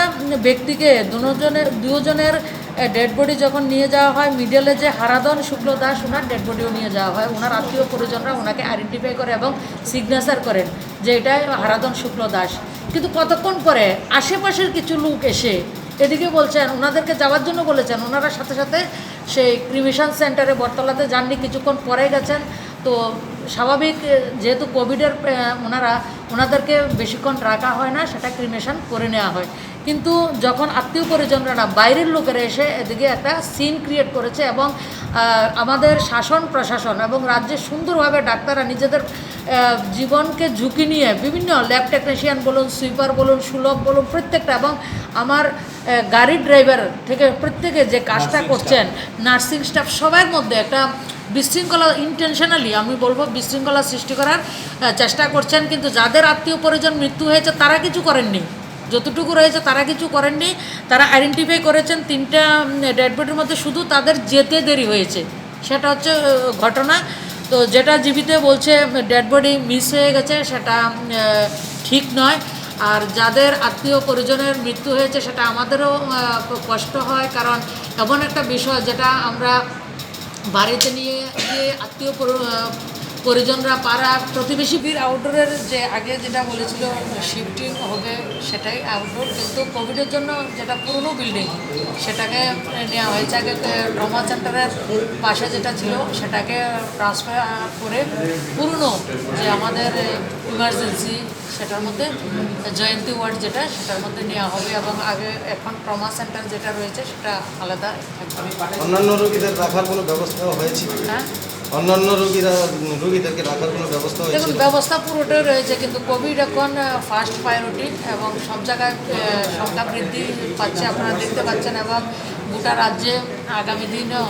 ব্যক্তিকে, দুজনের, দুজনের, আহ, ডেড বডি যখন নিয়ে যাওয়া হয়, মিডলে যে হারাধন শুক্ল দাস, ওনার ডেড বডিও নিয়ে যাওয়া হয়, ওনার আত্মীয় পরিজনরা ওনাকে আইডেন্টিফাই করে এবং সিগনেচার করেন যে এটাই হারাধন শুক্ল দাস। কিন্তু কতক্ষণ পরে আশেপাশের কিছু লোক এসে এদিকে বলছেন, ওনাদেরকে যাওয়ার জন্য বলেছেন, ওনারা সাথে সাথে সেই ক্রিমেশন সেন্টারে বটতলাতে যাননি, কিছুক্ষণ পরে গেছেন। তো স্বাভাবিক, এ, যেহেতু কোভিডের, এ, ওনারা, ওনাদেরকে বেশিক্ষণ রাখা হয় না, সেটা ক্রিমেশন করে নেওয়া হয়। কিন্তু যখন আত্মীয় পরিজনরা না, বাইরের লোকেরা এসে এদিকে একটা সিন ক্রিয়েট করেছে এবং, আহ, আমাদের শাসন প্রশাসন এবং রাজ্যে সুন্দরভাবে ডাক্তাররা নিজেদের, আহ, জীবনকে ঝুঁকি নিয়ে বিভিন্ন ল্যাব টেকনিশিয়ান বলুন, সুইপার বলুন, সুলভ বলুন, প্রত্যেকটা, এবং আমার, আহ, গাড়ির ড্রাইভার থেকে প্রত্যেকে যে কাজটা নার্সিং করছেন, স্টাফ। নার্সিং স্টাফ সবার মধ্যে একটা বিশৃঙ্খলা, ইন্টেনশনালি আমি বলবো বিশৃঙ্খলা সৃষ্টি করার, আহ, চেষ্টা করছেন। কিন্তু যাদের আত্মীয় পরিজন মৃত্যু হয়েছে, তারা কিছু করেননি, যতটুকু রয়েছে তারা কিছু করেননি। তারা আইডেন্টিফাই করেছেন তিনটা, উম, ডেড বডির মধ্যে, শুধু তাদের যেতে দেরি হয়েছে, সেটা হচ্ছে, আহ, ঘটনা। তো যেটা জিবিতে বলছে, উম, ডেড বডি মিস হয়ে গেছে, সেটা, উম, আহ, ঠিক নয়। আর যাদের আত্মীয় পরিজনের মৃত্যু হয়েছে, সেটা আমাদেরও, আহ, কষ্ট হয়, কারণ এমন একটা বিষয় যেটা আমরা বাড়িতে নিয়ে গিয়ে আত্মীয় পরি-, আহ, পরিজনরা, পাড়া প্রতিবেশী। বীর আউটডোরের যে আগে যেটা বলেছিল শিফটিং হবে, সেটাই আউটডোর, কিন্তু কোভিডের জন্য যেটা পুরনো বিল্ডিং, সেটাকে নেওয়া হয়েছে। আগে ট্রমা সেন্টারের পাশে যেটা ছিল, সেটাকে ট্রান্সফার করে পুরনো যে আমাদের ইমার্জেন্সি, সেটার মধ্যে, জয়ন্তী ওয়ার্ড যেটা, সেটার মধ্যে নেওয়া হবে এবং আগে এখন ট্রমা সেন্টার যেটা রয়েছে, সেটা আলাদা থাকবে। অন্যান্য রোগীদের রাখার কোনো ব্যবস্থা হয়েছে কি? হ্যাঁ? অন্যান্য রোগীরা, রোগীদেরকে রাখার কোনো ব্যবস্থা দেখুন, হয়েছিল? ব্যবস্থা পুরোটাই রয়েছে, কিন্তু কোভিড এখন, আহ, ফার্স্ট প্রায়োরিটি এবং সব জায়গায়, আহ, সংখ্যা বৃদ্ধি পাচ্ছে। আপনারা দেখতে পাচ্ছেন এবং গোটা রাজ্যে আগামী দিনেও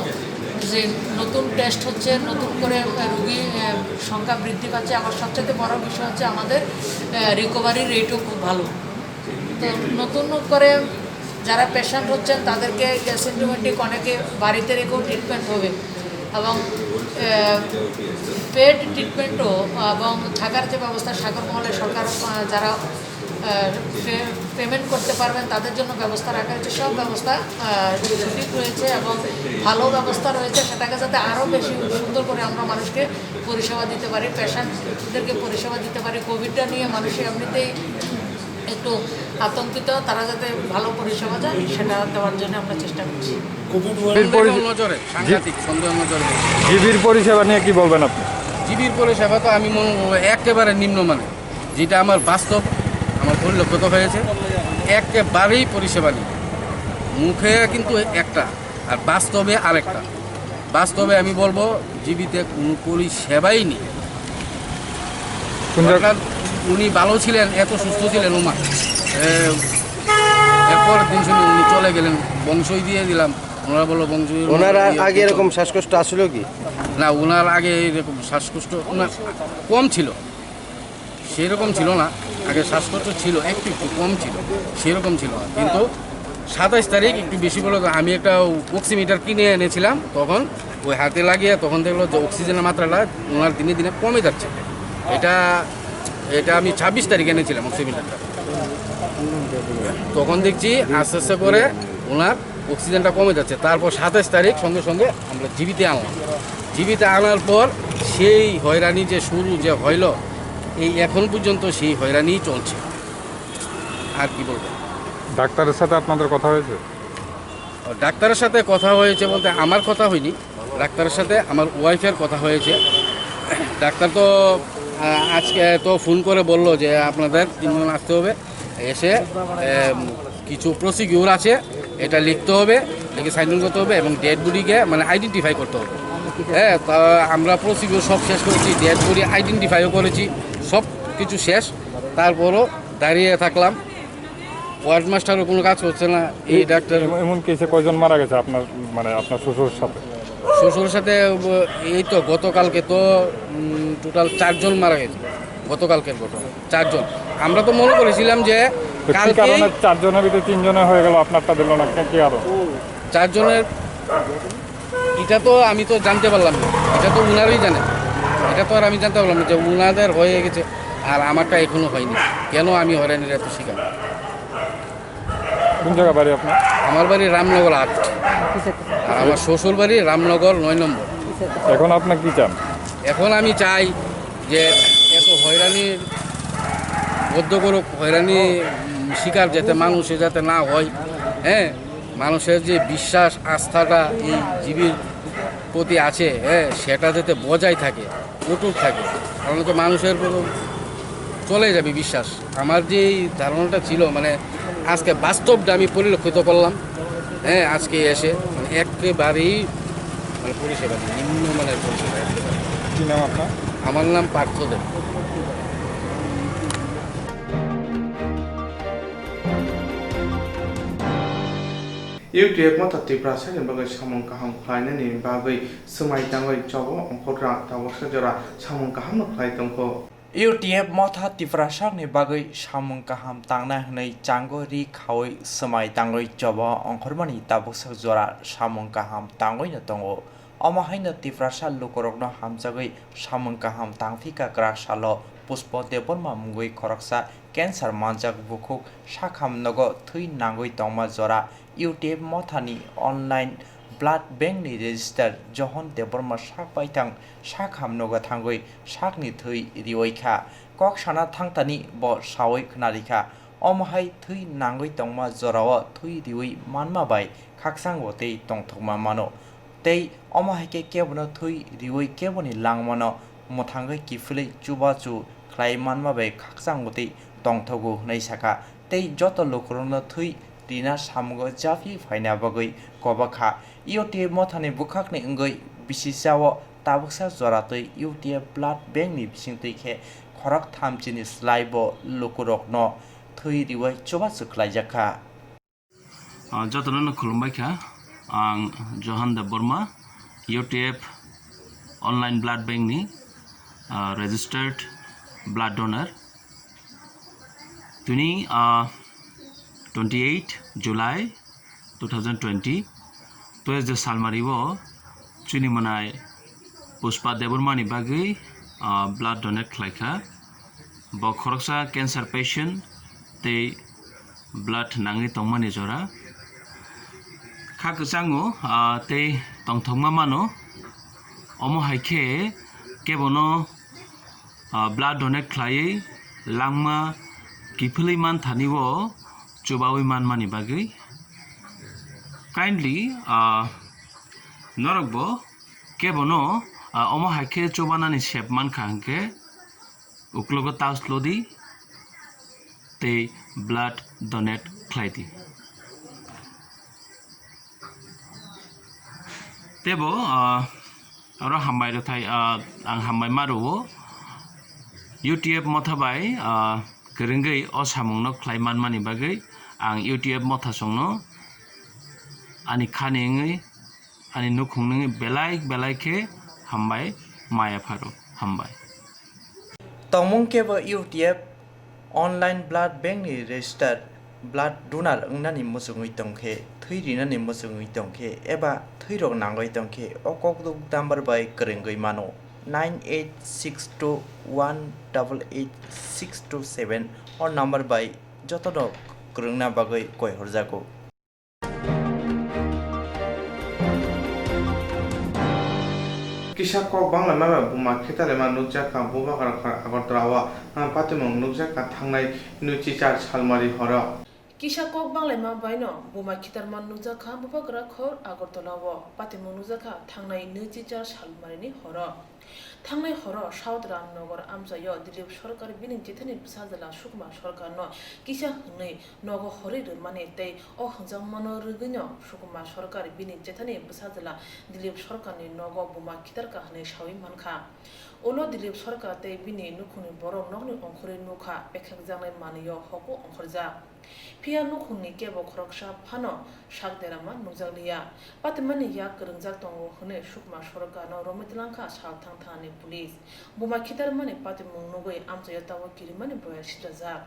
যে নতুন টেস্ট হচ্ছে, নতুন করে, আহ, রোগী, আহ, সংখ্যা বৃদ্ধি পাচ্ছে। আবার সবচেয়ে বড় বিষয় হচ্ছে আমাদের, আহ, রিকভারি রেটও খুব ভালো। তো নতুন করে যারা পেশেন্ট হচ্ছেন, তাদেরকে অ্যাসিম্পটোমেটিক অনেকে বাড়িতে রেখেও ট্রিটমেন্ট হবে এবং, আহ, পেড ট্রিটমেন্টও এবং থাকার যে ব্যবস্থা, সাগর মহলে সরকার, আহ, যারা, আহ, পে-, পেমেন্ট করতে পারবেন, তাদের জন্য ব্যবস্থা রাখা হয়েছে। সব ব্যবস্থা, আহ, সঠিক রয়েছে এবং ভালো ব্যবস্থা রয়েছে, সেটাকে যাতে আরও বেশি সুন্দর করে আমরা মানুষকে পরিষেবা দিতে পারি, পেশেন্টদেরকে পরিষেবা দিতে পারি। কোভিডটা নিয়ে মানুষ এমনিতেই একটু আতঙ্কিত, তারা যাতে ভালো পরিষেবা যায়, সেটা দেওয়ার জন্য আমরা চেষ্টা করছি। কোভিড সন্দেহ পরিষে-, নজরে, জি। সাংঘাতিক সন্দেহ নজরে। জিবির পরিষেবা নিয়ে কি বলবেন আপনি? জিবির পরিষেবা তো আমি মনে করবো একেবারে নিম্নমানের, যেটা আমার বাস্তব, আমার পরিলক্ষিত হয়েছে, একেবারেই পরিষেবা নেই। মুখে কিন্তু একটা, আর বাস্তবে আরেকটা। বাস্তবে আমি বলবো, জিবিতে কোনো পরিষেবাই নেই। কোন জায়গা? অর্থাৎ উনি ভালো ছিলেন, এত সুস্থ ছিলেন, ওমা। এ, এরপরের দিন শুনি উনি চলে গেলেন, বংশই দিয়ে দিলাম। ওনারা বললো, "বংশই।" ওনার আ-, ইয়ে আগে করতো। এরকম শ্বাসকষ্ট আসলো কি? না, ওনার আগে এরকম শ্বাসকষ্ট, ওনার কম ছিল, সেরকম ছিল না। আগে শ্বাসকষ্ট ছিল, একটু একটু কম ছিল, সেরকম ছিল না। কিন্তু সাতাইশ তারিখ একটু বেশি বলে, আমি একটা অক্সিমিটার কিনে এনেছিলাম, তখন ওই হাতে লাগিয়ে তখন দেখলো যে অক্সিজেনের মাত্রাটা ওনার দিনে দিনে কমে যাচ্ছে। এটা, এটা আমি ছাব্বিশ তারিখ এনেছিলাম অক্সিমিটারটা। তখন দেখছি আস্তে আস্তে করে ওনার অক্সিজেনটা কমে যাচ্ছে। তারপর সাতাইশ তারিখ সঙ্গে সঙ্গে আমরা জিবিতে আনলাম। জিবিতে আনার পর সেই হয়রানি যে শুরু যে হইল, এই এখন পর্যন্ত সেই হয়রানিই চলছে। আর কি বলবো? ডাক্তারের সাথে আপনাদের কথা হয়েছে? ডাক্তারের সাথে কথা হয়েছে বলতে আমার কথা হয়নি, ডাক্তারের সাথে আমার ওয়াইফের কথা হয়েছে। ডাক্তার তো, আহ, আজকে তো ফোন করে বলল যে আপনাদের তিনজন আসতে হবে, এসে, এম, কিছু প্রসিডিউর আছে, এটা লিখতে হবে, লিখে সাইন করতে হবে এবং ডেড বডিকে মানে আইডেন্টিফাই করতে হবে। হ্যাঁ, তা আমরা প্রসিডিউর সব শেষ করেছি, ডেড বডি আইডেন্টিফাইও করেছি, সব কিছু শেষ। তারপরও দাঁড়িয়ে থাকলাম, ওয়ার্ড মাস্টারও কোনো কাজ করছে না। এই এই ডাক্তার এমন, এমন কেসে কয়জন মারা গেছে আপনার, মানে, আপনার শ্বশুরের সাথে? শ্বশুরের সাথে, ব-, এই তো গতকালকে তো, উম, টোটাল চারজন মারা গেছে, গতকালকের ঘটনা, চারজন। আমরা তো মনে করেছিলাম যে তো কি কালকেই কারণে চারজনের ভিতরে তিনজনে হয়ে গেল, আপনারটা দিল না, কি কারণ? চারজনের, এটা তো আমি তো জানতে পারলাম না, এটা তো উনারাই জানেন, এটা তো আর আমি জানতে পারলাম না যে উনাদের হয়ে গেছে আর আমারটা এখনো হয়নি। কেন আমি হয়রানির এত শিকার? কোন জায়গা বাড়ি আপনার? আমার বাড়ি রামনগর আট, আর আমার শ্বশুর বাড়ি রামনগর নয় নম্বর। এখন আপনি কি চান? এখন আমি চাই যে এত হয়রানির মধ্যে কোনো হয়রানি, উম, শিকার যাতে মানুষে যাতে না হয়, হ্যাঁ, মানুষের যে বিশ্বাস আস্থাটা এই জিবির প্রতি আছে, হ্যাঁ, সেটা যাতে বজায় থাকে, অটুট থাকে, তাহলে তো মানুষের কোনো চলে যাবে বিশ্বাস। আমার যে এই ধারণাটা ছিল, মানে, আজকে বাস্তবটা আমি পরিলক্ষিত করলাম। হ্যাঁ, আজকে এসে, মানে, একেবারেই, মানে, পরিষেবা নেই, নিম্নমানের পরিষেবা একেবারে। কি নাম আপনার? আমার নাম পার্থ দেব। U T F motha Tiprasani bagwi samung kaham khlainani bagwi swmai tangwi chobo ongkhorra tabuksa jora samung kahamno khlai tongkho. U T F motha Tiprasani bagwi samung kaham tangna hwnwi chango ri khaui swmai tangwi chobo ongkhormani tabuksa jora samung kaham tangwino tongo. Omo haino Tiprasa lukurokno hamjagwi samung kaham tangphi kakra salo Pushpa Debbarma mungwi khoroksa cancer manjak bukhuk sakham nogo thwi nangwi tongma jora U T F mothani online blood bank ni register Johon Debbarma sak baithang sakham nogo thangwi sakni thwi riwi kha. Kok sana thangtani bo sawi khwnarikha. Omo hai thwi nangwi tongma jorao thwi riwi manma bai khakchangbo tei tongthokma mano. Tei omo hai khe kebono thwi riwi keboni langmano mwthangwi kiphilwi chubachu khlai manma bai khakchangbo tei tongthogo hwnwi sakha. Tei joto lukurokno thwi rina samungo japhi phaina bagwi koba kha. U T F mothani bwkhakni wngwi bisi chao Tabuksa joratwi U T F blood bank ni bisingtwi khe khorok thamchi ni slai bo lukurokno thwi riwi chubachu khlaijak kha. Ah, jotono no khulumbai kha. Ang Johan Debbarma, U T F online blood bank ni, ah, registered blood donor. Tini, ah, twenty eight July two thousand twenty, Tuesday salmari o chini mwnai Pushpa Debbarma ni bagwi, ah, blood donate khlai kha. Bo khoroksa cancer patient tei blood nangwi tongmani jora. Kha kwchango, ah, tei tongthokma mano. Omo hai khe kebono, ah, blood donate khlaiwi langma kiphilwi man thani o chubawi manmani bagwi. Kindly, ah, norok bo kebono, ah, omo hai khe chubanani sep mankha hwnkhe uklogo touch lodi tei blood donate khlai di. Tebo, ah, oro hambai rwthai, ah, ang hambai ma rwo. U T F motha bai, ah, kwrwngwi o samungno khlai manmani bagwi ang U T F motha songno ani khani wngwi, ani nukhung nungwi belai belai khe hambai maya pharo. Hambai. Tongmung kebo U T F online blood bank ni register blood donor wngnani muchungwi tongkhe, thwi rinani muchungwi tongkhe eba thwirok nangwi tongkhe o kokduk number bai kwrwngwi mano nine eight six two one double eight six two seven o number bai jotono kwrwngna bagwi koi horjago. Kisa kok banglaima bai buma khitarlaima nukjakha Bubagra khor Agartala o, ah, patimung nukjakha thangnai nwichichar salmari horo. Kisa kok banglaima baino buma khitarma nukjakha Bubagra khor Agartala o, patimung nukjakha thangnai nwichichar salmarini horo. Thangnai horo South Ramnagar amchaio Dilip Sarkar bini jethani bwsajwla Sukma Sarkarno kisa hwnwi nogo horwi rwmani tei o hwnjakmano rwgwino Sukma Sarkar bini jethani bwsajwla Dilip Sarkarni nogo buma khitarkha hwnwi sawi mankha. Ulo Dilip Sarkar tei bini nukhungni borok nokni ongkhorwi nukha, pekhekjaknai manwio hoko ongkhorjak. Phiya nukhungni kebo khoroksa phano sak derama nukjakliya. Patimani yak kwrwngjak tongo hwnwi Sukma Sarkarno romwi twlangkha sal thang thanani police. Buma khitarmani patimung nugwi amchaio tabuk kirimani boyar sidrajak.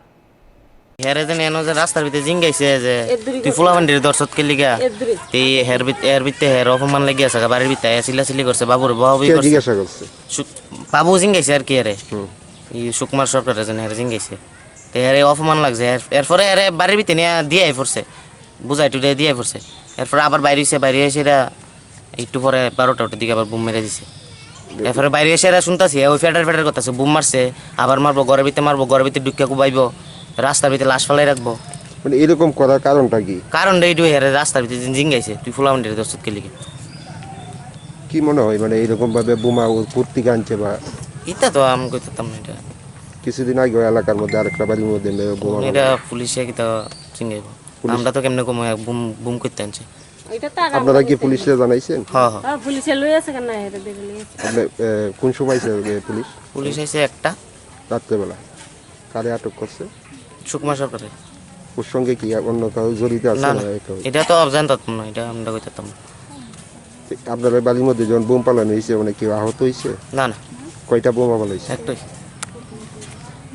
Here je neno je rastar bite jing gaise je tui phula bandiri dorsot keliga. Tei her bit, her bitte her opoman lagi asaka barir bitte sila sili gorse babur bo. Ke jigyasa gorse? Babu jing gaise ar ki here. Hmm. I Sukmar Sarkar je her jing gaise. Te here opoman lagse, er-, erpore here barir bitte niya diya porse. Bujai tude diya porse. Erpore abar bairi se, bairi se da Ekটু পরে বারোটা ওটার দিকে আবার বোম মেরে দিছে। এরপরে বাইরে এসে এরা শুনতাছি, ওই ফেডার ফেডার করতেছে, বোম মারছে, আবার মারবো, ঘরের ভিতরে মারবো, ঘরের ভিতরে ঢুকিয়া কুবাইবো, রাস্তার ভিতরে লাশ ফালাই রাখবো। মানে এরকম করার কারণটা কি? কারণটা এইটুই, হেরে রাস্তার ভিতরে জিন জিন গাইছে, তুই ফুলামন্ডির দর্শক কে লিখে। কি মনে হয়, মানে এরকম ভাবে বোমা ও কোত্থেকে আনছে বা? এটা তো আমি কইতাম না এটা। কিছুদিন আগে ওই এলাকার মধ্যে আরেকটা বাড়ির মধ্যে মে-, বোমা এটা মারা। পুলিশে কি তো চিংগাইবো। পুলিশ। আমরা তো কেমনে কমো, এক বোম, বোম করতে আনছে। এটা তো আর আপনারা আমরা কি বলতে পুলিশে জানাইছেন? হ্যাঁ, হ্যাঁ। হ্যাঁ, পুলিশে লই আছে কেন না, এটা দেখে লই আছে। আপনি, এ, কোন সময় এসে, এ, পুলিশ? পুলিশ এসে একটা। রাত্রেবেলা। কারে আটক করছে? সুকুমার সরকারে। ওর সঙ্গে কি অন্য কেউ জড়িত আছে না, না, না? এটা অজানা তথ্য না, এটা আমরা কইতাম না। আপনারা বাড়ির মধ্যে যখন বোম পালানো হয়েছে, মানে কেউ আহত হয়েছে? না, না। কয়টা বোমা পালাইছে? একটাই।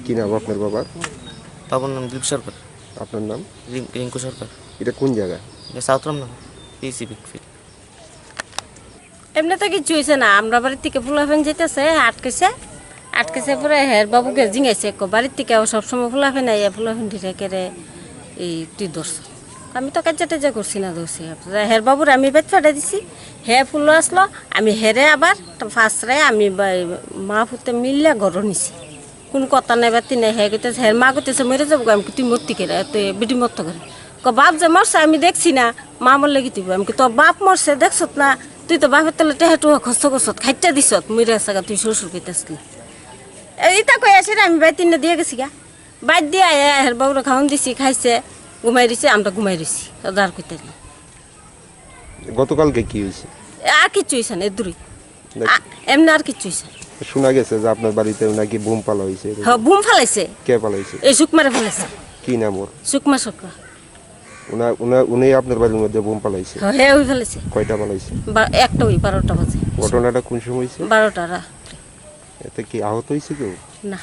কি নাম আপনার বাবার? বাবার নাম দিলীপ সরকার। আপনার নাম? রিং-, রিঙ্কু সরকার। এটা কোন জায়গা? এটা সাউথ রামনগর, পিসি বিগ ফিল্ড। এমনি তো কিচ্ছু হয়েছে না, আমরা বাড়ির থেকে ফুলাফেন যেতেছে, আটকেছে, আটকেছে পরে হের বাবুকে জিঙাইছে, একো বাড়ির থেকে ও সবসময় ফুলাফেন আইয়া ফুলাফেন ধরে কেড়ে এই তুই ধরছ। আমি তো কাজে টাজে করছি না, ধরছি। হের বাবুর আমি বেত ফাটাই দিছি, হে ফুলো আসলো, আমি হেরে আবার ফাঁসরে আমি বা-, মা ফুতে মিললে গরো নিছি। কোন কথা নাই বাতি নাই, হে কইতেছে, হের মা কইতেছে, "মরে যাবো গো, আমি তুই মরতি কেরে, তুই বেটি মরতো কেরে?" কো, "বাপ যে মরছে আমি দেখছি না, মা মরলে কি তুই?" আমি কই, "তোর বাপ মরছে দেখছত না, তুই তো বাপের তলে টেহে টুহা খরচ করছত, খাইটা দিছত, মরে আছে গা, তুই শ্বশুর কইতাছলি।" এই ইতা কই আসে রে, আমি বাই তিনটা দিয়ে গেছি গা, বাদ দিয়ে আয়া হের বাবুরে খাওয়ান দিছি, খাইছে, ঘুমাই রইছে, আমরা ঘুমাই রইছি, আর কইতে নেই। গতকালকে কি হয়েছে? আর কিচ্ছু হয়েছে না, এ দূরে। দেখ- আ, এমনি আর কিচ্ছু হইছে না। শোনা গেছে যে আপনার বাড়িতে নাকি বোম ফালা হয়েছে। হ্যাঁ, বোম ফালাইছে। কে ফালাইছে? এই সুকুমারে ফালাইছে। কি নাম ওর? সুকুমার সরকার। উনা-, উনা-, উনি আপনার বাড়ির মধ্যে বোম ফালাইছে? হ্যাঁ, হ্যাঁ, ওই ফালাইছে। কয়টা ফালাইছে? বা-, একটা ওই বারোটা বাজে। ঘটনাটা কোন সময় হয়েছে? বারোটা রাত্রে। এতে কি আহত হয়েছে কেউ? না।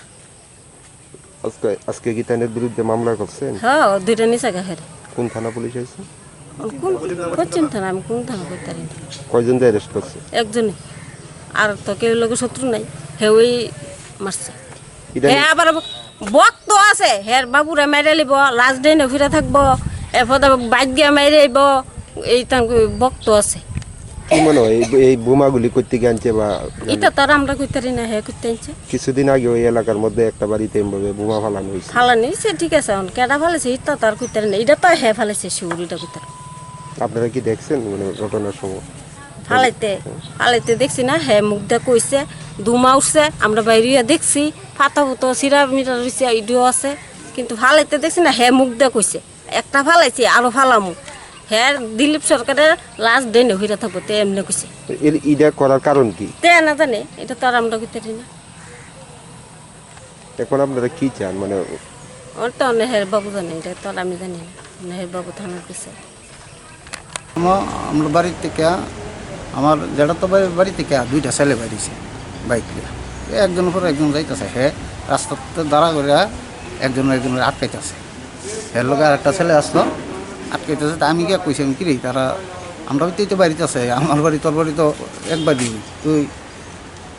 আজকে, আজকে কি তাদের বিরুদ্ধে মামলা করছেন? হ্যাঁ, দুইটা নিচে গা হেরে। কোন থানা পুলিশ আছে? কোন, পশ্চিম থানা, আমি কোন থানা কইতারি না। কয়জন দিয়ে অ্যারেস্ট করছে? একজনই। আর তো কেউ লগে শত্রু নাই, হে ওই মারছে। ইদানিং হে আবার ব-, বক তো আছে, হের বাবুরে মেরে লিব, লাস্ট ডে ফিরে থাকবো, এরপর তো বাইক দিয়ে মেরে আইব, এই তার বক তো আছে। কি মনে হয় এই, এই বোমাগুলি করতে গিয়ে আনছে বা এটা তো আর আমরা কইতারি না, হে করতে আনছে। কিছুদিন আগে ওই এলাকার মধ্যে একটা বাড়িতে এইভাবে বোমা ফালানো হয়েছে। ফালানি হয়েছে, ঠিক আছে, এখন কেডা ফালাইছে এটা তো আর কইতারি না, এটা তো হে ফালাইছে, শিউরিটা কইতারি। আপনারা কি দেখছেন মানে ঘটনার সময়? ফালাইতে, ফালাইতে দেখছি না, হে মুখ দিয়ে কইছে, ধুমা উঠছে, আমরা বাইরে দেখছি, ফাতা ফুতো সিরা মিরা রইছে, ইডিও আছে, কিন্তু ফালাইতে দেখছি না, হে মুখ দিয়ে কইছে, একটা ফালাইছি, আরো ফালামু। হে দিলীপ সরকারের লাস্ট ডে হইরা থাকবো, তে এমনি কইছে। এর ইটা করার কারণ কি? তে না জানে, এটা তো আর আমরা কইতে পারি না। এখন আপনারা কি চান? মানে ওর তো অন্য হের বাবু জানে, এটা তো আর আমি জানি না। অন্য হের বাবু থানার পিছে। আমা-, আমরা বাড়ি থেকে, আমার জেঠাতো ভাই বাড়ি থেকে দুইটা ছেলে বাইরেছে বাইক নিয়ে। একজন পর একজন যাইতেছে, হে রাস্তাতে দাঁড়া করে একজন একজনের আটকাইতেছে। এর লগে আরেকটা ছেলে আসলো, আটকাইতেছে। তা আমি গিয়া কইছি, আমি, "কিরে, তারা আমরা বাড়িতেই তো বাড়িতে আছে, আমার বাড়ি তোর বাড়ি তো এক বাড়ি, তুই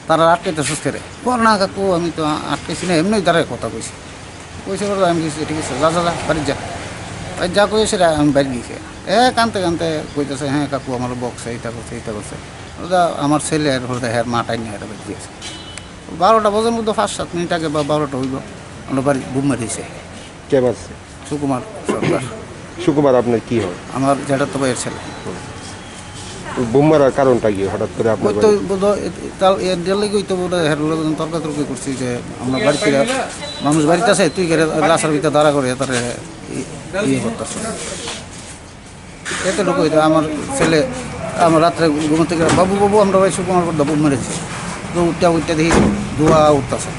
তারা আটকাইতেছিস কেরে?" "কর না কাকু, আমি তো আটকাইছি না, এমনি তারা কথা কইছি।" কইছে বলে আমি কিছু ঠিক আছে, "যা, যা, যা, বাড়ি যা।" বাড়ি যা কইছে রে, আমি বাড়ি গেছি। এ কানতে কানতে কইতেছে, "হ্যাঁ কাকু, আমার বক্সে এটা করছে, এটা করছে।" ওটা আমার ছেলে আর হলদে হ্যাঁ মা টাইম এটা বাড়ি গেছে। বারোটা বাজার মধ্যে পাঁচ সাত মিনিট আগে বা বারোটা হইব, আমরা বাড়ি বুম মারিছে। কে মারছে? সুকুমার সরকার। সুকুমার আপনার কি হয়? আমার জেঠাতো ভাইয়ের ছেলে। বোম মারার কারণটা কি হঠাৎ করে আপনার ওই তো বাড়ি? বোধহয় এ-, তার এর জেলেই ওই তো বোধহয় হের লগে তর্কাতর্কি করছি যে আমরা বাড়ি ফিরে, মানুষ বাড়িতে আছে, তুই গেলে লাশের ভিতরে দাঁড়া করে তারে ই-, ইয়ে করতেছে। এতটুকু হইতো আমার ছেলে, আমার রাত্রে ঘুম থেকে, "বাবু, বাবু, আমরা ভাই সুকুমার বড় বোম মেরেছি।" তো উঠতে উঠতে দেখি ধোঁয়া উঠতেছে।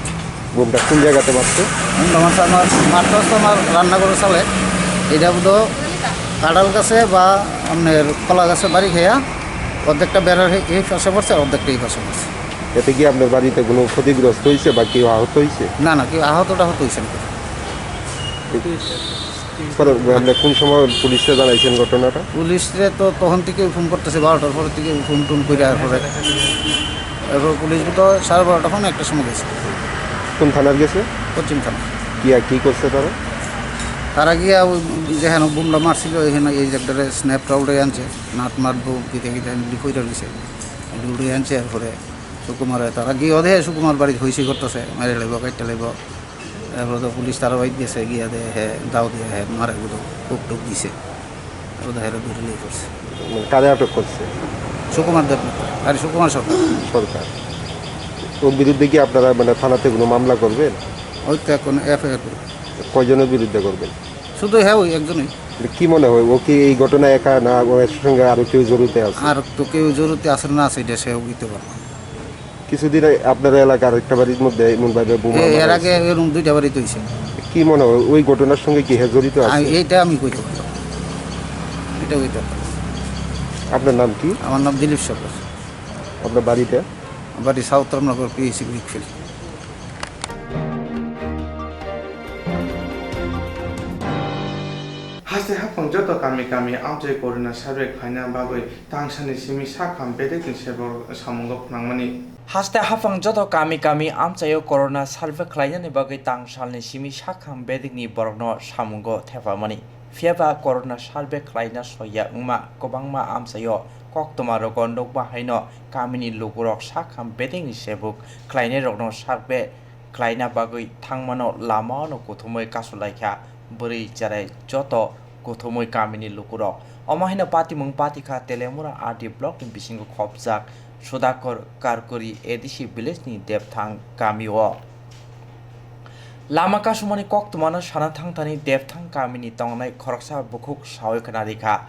বোমটা কোন জায়গাতে মারছে? বোমটা মারছে আমার, মারতে মারতে আমার রান্নাঘরের সালে, এটা বোধ কাঁঠাল গাছে বা আপনার কলা গাছে বাড়ি খেয়া অর্ধেকটা বেড়ার এই, এই পাশে পড়ছে, অর্ধেকটা এই পাশে পড়ছে। এতে কি আপনার বাড়িতে কোনো ক্ষতিগ্রস্ত হয়েছে বা কেউ আহত হয়েছে? না, না, কেউ আহত টাহত হয়েছে না। পরে আপনি কোন সময় পুলিশে জানাইছেন ঘটনাটা? পুলিশে তো তখন থেকে ফোন করতেছে, বারোটার পরে থেকে ফোন টোন করে আর পরে। এরপর পুলিশ তো সাড়ে বারোটা পৌনে একটার সময় গেছে। কোন থানার গেছে? পশ্চিম থানা। কি আর কি করছে তারা? তারা গিয়া ওই যেখানে বোমটা মারছিল, এখানে এই যে একটা স্ন্যাপটা উঠে আনছে, নাট মারবো, কিতে কিতে লিখে রয়েছে, উঠে আনছে। এরপরে সুকুমারে তারা গিয়ে ওদের সুকুমার বাড়ি হইসি করতেছে, মেরে লাইব, কাটতে লাইব। এরপরে তো পুলিশ তারা বাইক গেছে, গিয়া দে হে দাও দিয়ে হে মারে গুলো, কুক টুক দিছে। এরপরে হেরে ধরে নিয়ে করছে। মানে কারে আটক করছে? সুকুমার দেব, আরে সুকুমার সরকার। সরকার। ওর বিরুদ্ধে কি আপনারা মানে থানাতে কোনো মামলা করবেন? ওই তো এখন এফআইআর করি। কয়জনের বিরুদ্ধে করবেন? শুধু হ্যাঁ, ওই একজনই। মানে কি মনে হয়, ও কি এই ঘটনা একা, না ওর সঙ্গে আরো কেউ জড়িত আছে? আর তো কেউ জড়িত আছে না, আছে, এটা সেও দিতে পারবো। কিছুদিন আগে আপনার এলাকার একটা বাড়ির মধ্যে এমন ভাবে বোমা এ-, এর মারা আগে হয়েছে। এরকম দুইটা বাড়িতে হয়েছে। কি মনে হয়, ওই ঘটনার সঙ্গে কি হ্যাঁ জড়িত আর আছে? এইটা আমি কইতে পারবো, এটা কইতে পারবো। আপনার নাম কি? আমার নাম দিলীপ সরকার। আপনার বাড়িটা? বাড়ি south Ramnagar PHC brickfield. Haste haphang joto kami kami amchai corona survey khlaina bagwi tangsani simi sakham bedekni sebok samungo phnangmani. Haste haphang joto kami kami amchaio corona survey khlainani bagwi tangsalni simi sakham bedekni borokno samungo thepamani. Phiya ba corona survey khlaina soya wngma kwbangma amchaio koktwma rogo nukma haino kamini lukurok sakham bedekni sebuk khlainairokno survey khlaina bagwi thangmano lamano kuthumwi kasulaikha bwrwi cherai joto kuthumwi kamini lukurok. Omo haino patimung patikha Telemura R D blockni bisingo khopjak Sudakor Karkuri A D C villageni Depthang kamio. Lama kasumani koktwmano sana thangthani Depthang kamini tongnai khoroksa bukhuk sawi khwnarikha.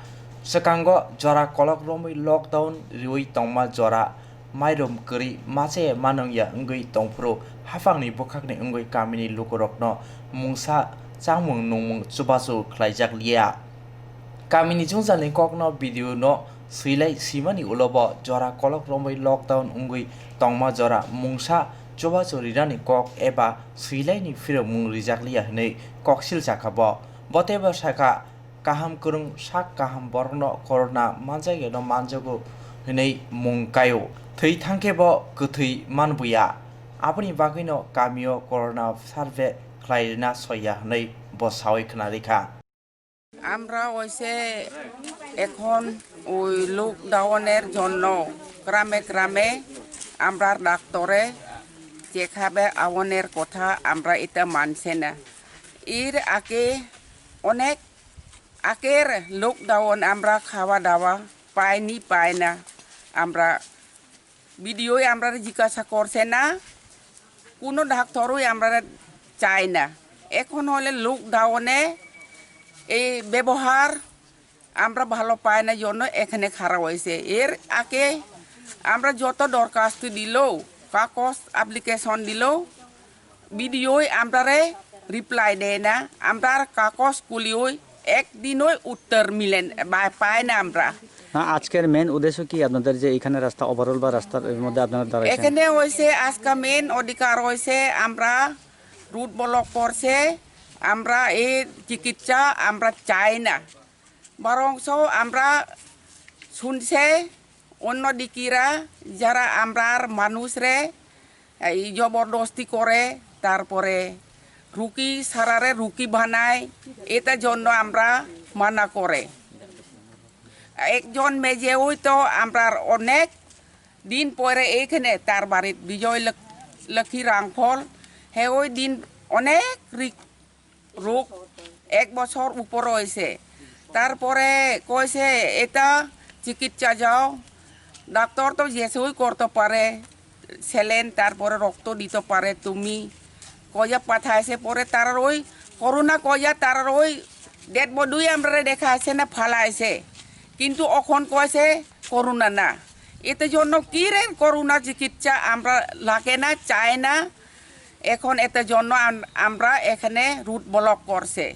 Swkango jora kolok romwi lockdown riwi tongma jora mairum kwrwi machaya manwngya wngwi tongphuru, haphangni bwkhakni wngwi kamini lukurokno mungsa chamung nungmung chubachu khlaijakliya. Kamini jwngjalni kokno video no swilai swimani ulo bo jora kolok romwi lockdown wngwi tongma jora mungsa chubachu rinani kok eba swilaini phirokmung rijakliya hwnwi koksil sakha bo. Botebo sakha, kaham kwrwng sak kaham borokno corona manjakya no manjago hwnwi mung kaio. Thwi thangkhe bo kwthwi manbuya. Aboni bagwino kamio corona survey khlai rwna soiya hwnwi bo sawi khwnarikha. আমরা হইছে এখন ওই লকডাউনের জন্য গ্রামে গ্রামে আমরা ডাক্তারে যেভাবে আওয়ানের কথা আমরা এটা মানছে না। এর আগে অনেক আগের লকডাউন আমরা খাওয়া দাওয়া পাইনি, পাই না। আমরা ভিডিওয় আমরা জিজ্ঞাসা করছে না, কোনো ডাক্তারই আমরা চাই না। এখন হলে লকডাউনে এই ব্যবহার আমরা ভালো পাই না জন্য এখানে খারাপ হয়েছে। এর আগে আমরা যত দরখাস্ত দিলেও, কাগজ অ্যাপ্লিকেশন দিলেও, ভিডিওয় আমরারে রিপ্লাই দেয় না, আমরার কাগজ কুলিওই একদিনই উত্তর মিলেন বা পায় না আমরা। না, আজকের মেন উদ্দেশ্য কি আপনাদের, যে এখানে রাস্তা ওভারঅল বা রাস্তার মধ্যে আপনারা দাঁড়াইছেন? এখানে হয়েছে আজকে মেন অধিকার হয়েছে আমরা রুট ব্লক করছে, আমরা এই চিকিৎসা আমরা চাই না। বরঞ্চ আমরা শুনছে অন্য দিকিরা যারা আমরার মানুষরে এই জবরদস্তি করে, তারপরে রুগী সারারে রুগী বানায়, এটার জন্য আমরা মানা করে। একজন মেজে ওই তো আমরার অনেক দিন পরে এইখানে তার বাড়িত বিজয় লক-, লক্ষ্মী রাংফল, হে ওই দিন অনেক রি-, রোগ এক বছর উপর হয়েছে। তারপরে কইছে, "এটা চিকিৎসা যাও, ডাক্তার তো যেসেই করতে পারে, স্যালাইন, তারপরে রক্ত দিতে পারে তুমি।" কইয়া পাঠাইছে, পরে তারার ওই করোনা কইয়া তারার ওই ডেড বডি আমরারে দেখাইছে না ফালাইছে, কিন্তু অখন কইছে করোনা না। এতে জন্য কি রে করোনা চিকিৎসা আমরা লাগে না, চায় না। এখন এতে জন্য আম-, আমরা এখানে রুট ব্লক করছে।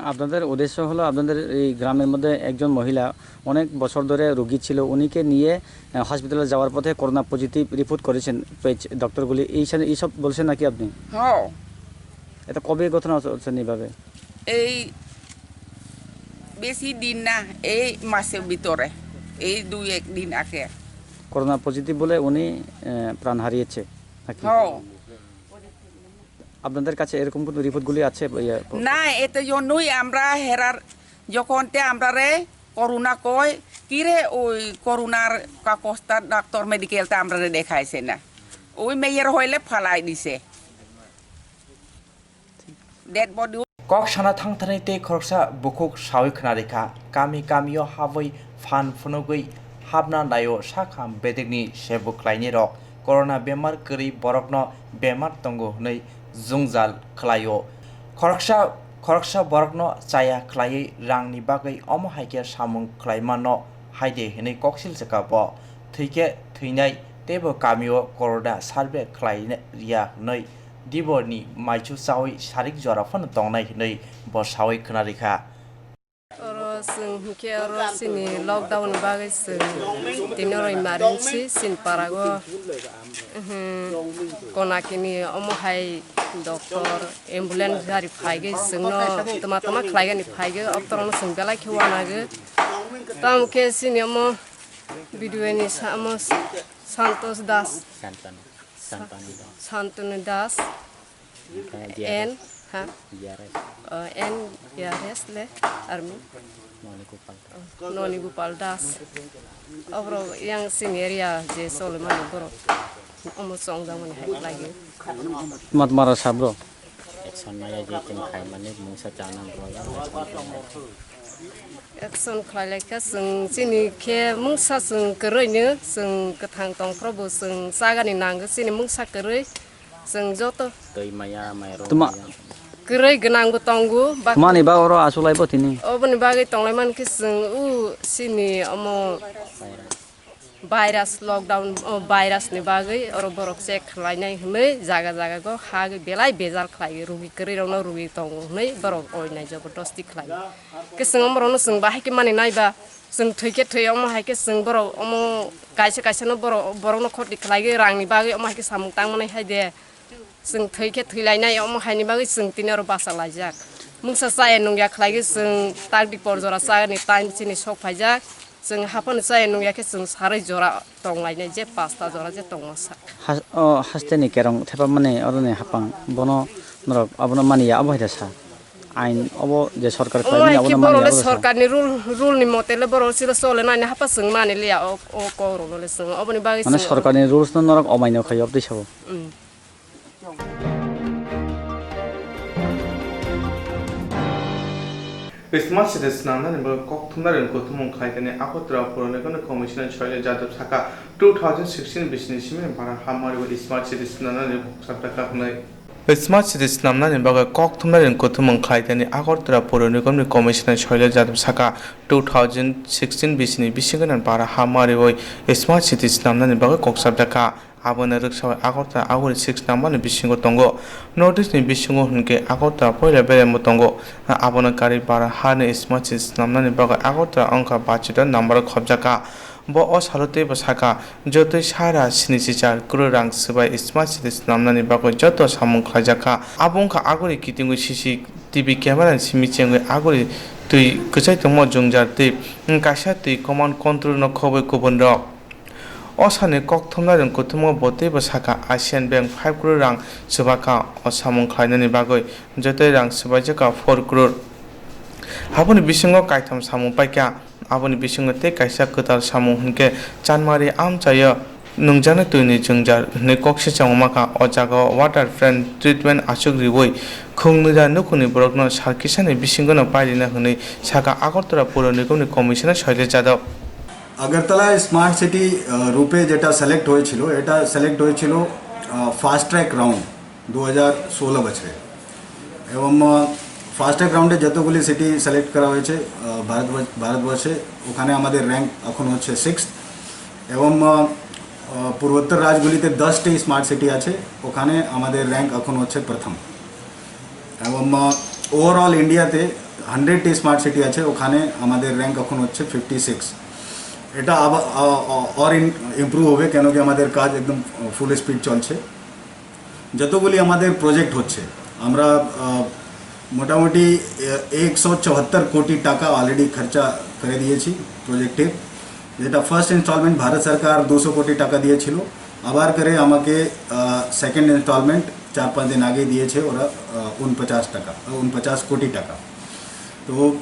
আপনাদের উদ্দেশ্য হলো, আপনাদের এই গ্রামের মধ্যে একজন মহিলা অনেক বছর ধরে রোগী ছিল, উনিকে নিয়ে, আহ, হসপিটালে যাওয়ার পথে করোনা পজিটিভ রিপোর্ট করেছেন, পেয়েছে ডক্টরগুলি। এই সা-, এইসব বলছেন নাকি আপনি? হ্যাঁ। এটা কবে ঘটনা হচ্ছে এইভাবে? এই বেশি দিন না, এই মাসের ভিতরে, এই দুই এক দিন আগে। করোনা পজিটিভ বলে উনি, আহ, প্রাণ হারিয়েছে নাকি? হ্যাঁ। আপনাদের কাছে এরকম কোনো রিপোর্টগুলি আছে? ইয়ে, প- না, এতে জন্যই আমরা হেরার, যখন তে আমরারে করোনা কয়, কিরে ওই করোনার কাগজটা ডাক্তার মেডিকেলটা আমরারে দেখাইছে না, ওই মেয়ের হইলে ফালাই দিছে। Dead body. Kok sana thangthani tei khoroksa bukhuk sawi khwnarikha, kami kamio habwi phan phunugwi habna naio sakham bedekni sebu khlainirok, corona bemar kwrwi borokno bemar tongo hwnwi jwngjal khlaio. Khoroksa, khoroksa borokno chaya khlaiwi rangni bagwi omo hai khe samung khlaimano haide hwnwi koksil swkabo. Thwikhe thwinai teibo kamio corona survey khlai ya hwnwi Diborni maichu chawi sarik jora phano tongnai hwnwi bo sawi khwnarikha. Oro chwng hinkhe oro chini lockdown ni bagwi chwng tini oro emergency chini parago, ehe, konakini omo hai doctor, ambulance gari phaigwi chwngno tama tama khlaigani phaigwi, doctor no chwng belai khe wanagwi. Tamo khe chini omo B D O ni samo Santosh Das. Santanu. Santanu Das. Santanu Das. Oke, N, G R S. Ha? G R S. Oh, N G R S le, army. Noni Gopal Das. Oh, Noni Gopal Das. Oborok yang sini area je solemani borok. Omo chongjak mani hai lagi. Mat mara sabro. Action maya je chwng khaimani mungsa chana bro. Action khlai lai kha chwng chini khe mungsa chwng kwrwi no chwng kwthang tong phuru bo chwng chagani nango chini mungsa kwrwi chwng joto. Twi maya mairung tuma maya. Kwrwi gwnang bo tongo bak- Mani ba oro asulai bo tini. Oboni bagwi tonglai man khe chwng u chini omo. Paira. Virus lockdown, o virus ni bagwi oro borok check khlainai hwnwi jaga jaga go hagwi belai bejal khlai, rugi kwrwi rokno rugi tongo hwnwi borok oinai jobordosti khlai. Ke chwng omorokno chwng bahai khe mani nai ba, chwng thwi khe thwi, omo hai khe chwng borok omo kaisa kaisa no borok, borokno khoti khlai rang ni bagwi omo hai khe samung tang manai hai de. Chwng thwi khe thwi lainai, omo haini bagwi chwng tini oro bacha laijak. Mungsa chaya nungya khlai khe chwng takdi por jora chani time chini sok phaijak. Chwng haphano chaya nungya khe chwng sarwi jora tong lainai, je pasta jora je tongma sa. Has-, o haste ni kerong thepa mani oro ni hapang bono norok abono mani ya, abo hai da sa? Ain obo je sorkar khlai mani abono mani ya, abo da sa? Sorkar ni rule, rule ni mote le borok sila chole nai, hapha chwng mani liya o, o kok rok no le chwng oboni bagwi. Mane chwng sorkar ni rules no norok omai no khai obdi sabo? Mm. Smart City swnamnani bagwi kokthumnai rwngkothumung khlaitani Agartala Puro Nigamni Commissioner Shailesh Yadav saka, two thousand sixteen bisini simi bara hamari bo Smart City swnamnani kok sabjak hwnwi. Smart City swnamnani bagwi kokthumnai rwngkothumung khlaitani Agartala Puro Nigamni Commissioner Shailesh Yadav saka, two thousand sixteen bisini bisingo bara hamari bo Smart City swnamnani bagwi kok sabjak kha. Abono rwksawi Agartala Aguri six number ni bisingo tongo. North East ni bisingo hwnkhe Agartala poila beremo tongo. Abono karwi bara hani smart city swnamnani bagwi Agartala wngkha bachita number o khopjakha. Bo o salo teibo sakha, jotoi sara sinichi char crore rang swbai smart city swnamnani bagwi joto samung khlaijakha. Abo wngkha Aguri kitingwi C C T V camera ni simi chengwi Aguri twi kwchai tongma jwngjal tei kaisa twi command control no khobwi kubun rok. O salni kokthumnai rwngkothumung bo teibo sakha, Asian Bank five crore rang swbakha o samung khlainani bagwi, jotoi rang swbaijak kha four crore. Aboni bisingo kaitham samung paikha, aboni bisingo tei kaisa kwtal samung hwnkhe chanmari amchaio nungjaknai twini jwngjal hwnwi kok sechamo makha. O jagao water plant treatment achuk riwi khung nwida nukhungni borokno sal kisani bisingono pairina hwnwi sakha Agartala Puro Nigamni Commissioner Shailesh Yadav. Agartala smart city, আহ, রূপে যেটা সিলেক্ট হয়েছিল, এটা সিলেক্ট হয়েছিল, আহ, fast track round দু হাজার ষোলো বছরে। এবং, আহ, ফাস্ট ট্র্যাক রাউন্ডে যতগুলি সিটি সিলেক্ট করা হয়েছে, আহ, ভারতবর্ষ-, ভারতবর্ষে, ওখানে আমাদের র্যাঙ্ক এখন হচ্ছে সিক্সথ। এবং, আহ, আহ, পূর্বোত্তর রাজ্যগুলিতে দশটি স্মার্ট সিটি আছে, ওখানে আমাদের র্যাঙ্ক এখন হচ্ছে প্রথম। এবং, আহ, ওভারঅল ইন্ডিয়াতে হান্ড্রেডটি স্মার্ট সিটি আছে, ওখানে আমাদের র্যাঙ্ক এখন হচ্ছে ফিফটি সিক্স। এটা আবার, আহ, আহ, আর ইম-, ইমপ্রুভ হবে, কেন কি আমাদের কাজ একদম, আহ, ফুল স্পিড চলছে। যতগুলি আমাদের প্রজেক্ট হচ্ছে, আমরা, আহ, মোটামুটি, আহ, একশো চুয়াত্তর কোটি টাকা অলরেডি খরচা করে দিয়েছি প্রজেক্টের, যেটা ফার্স্ট ইনস্টলমেন্ট ভারত সরকার দুশো কোটি টাকা দিয়েছিল, আবার করে আমাকে, আহ, সেকেন্ড ইনস্টলমেন্ট চার পাঁচ দিন আগে দিয়েছে ওরা, আহ, ঊনপঞ্চাশ টাকা, আহ, ঊনপঞ্চাশ কোটি টাকা। তো,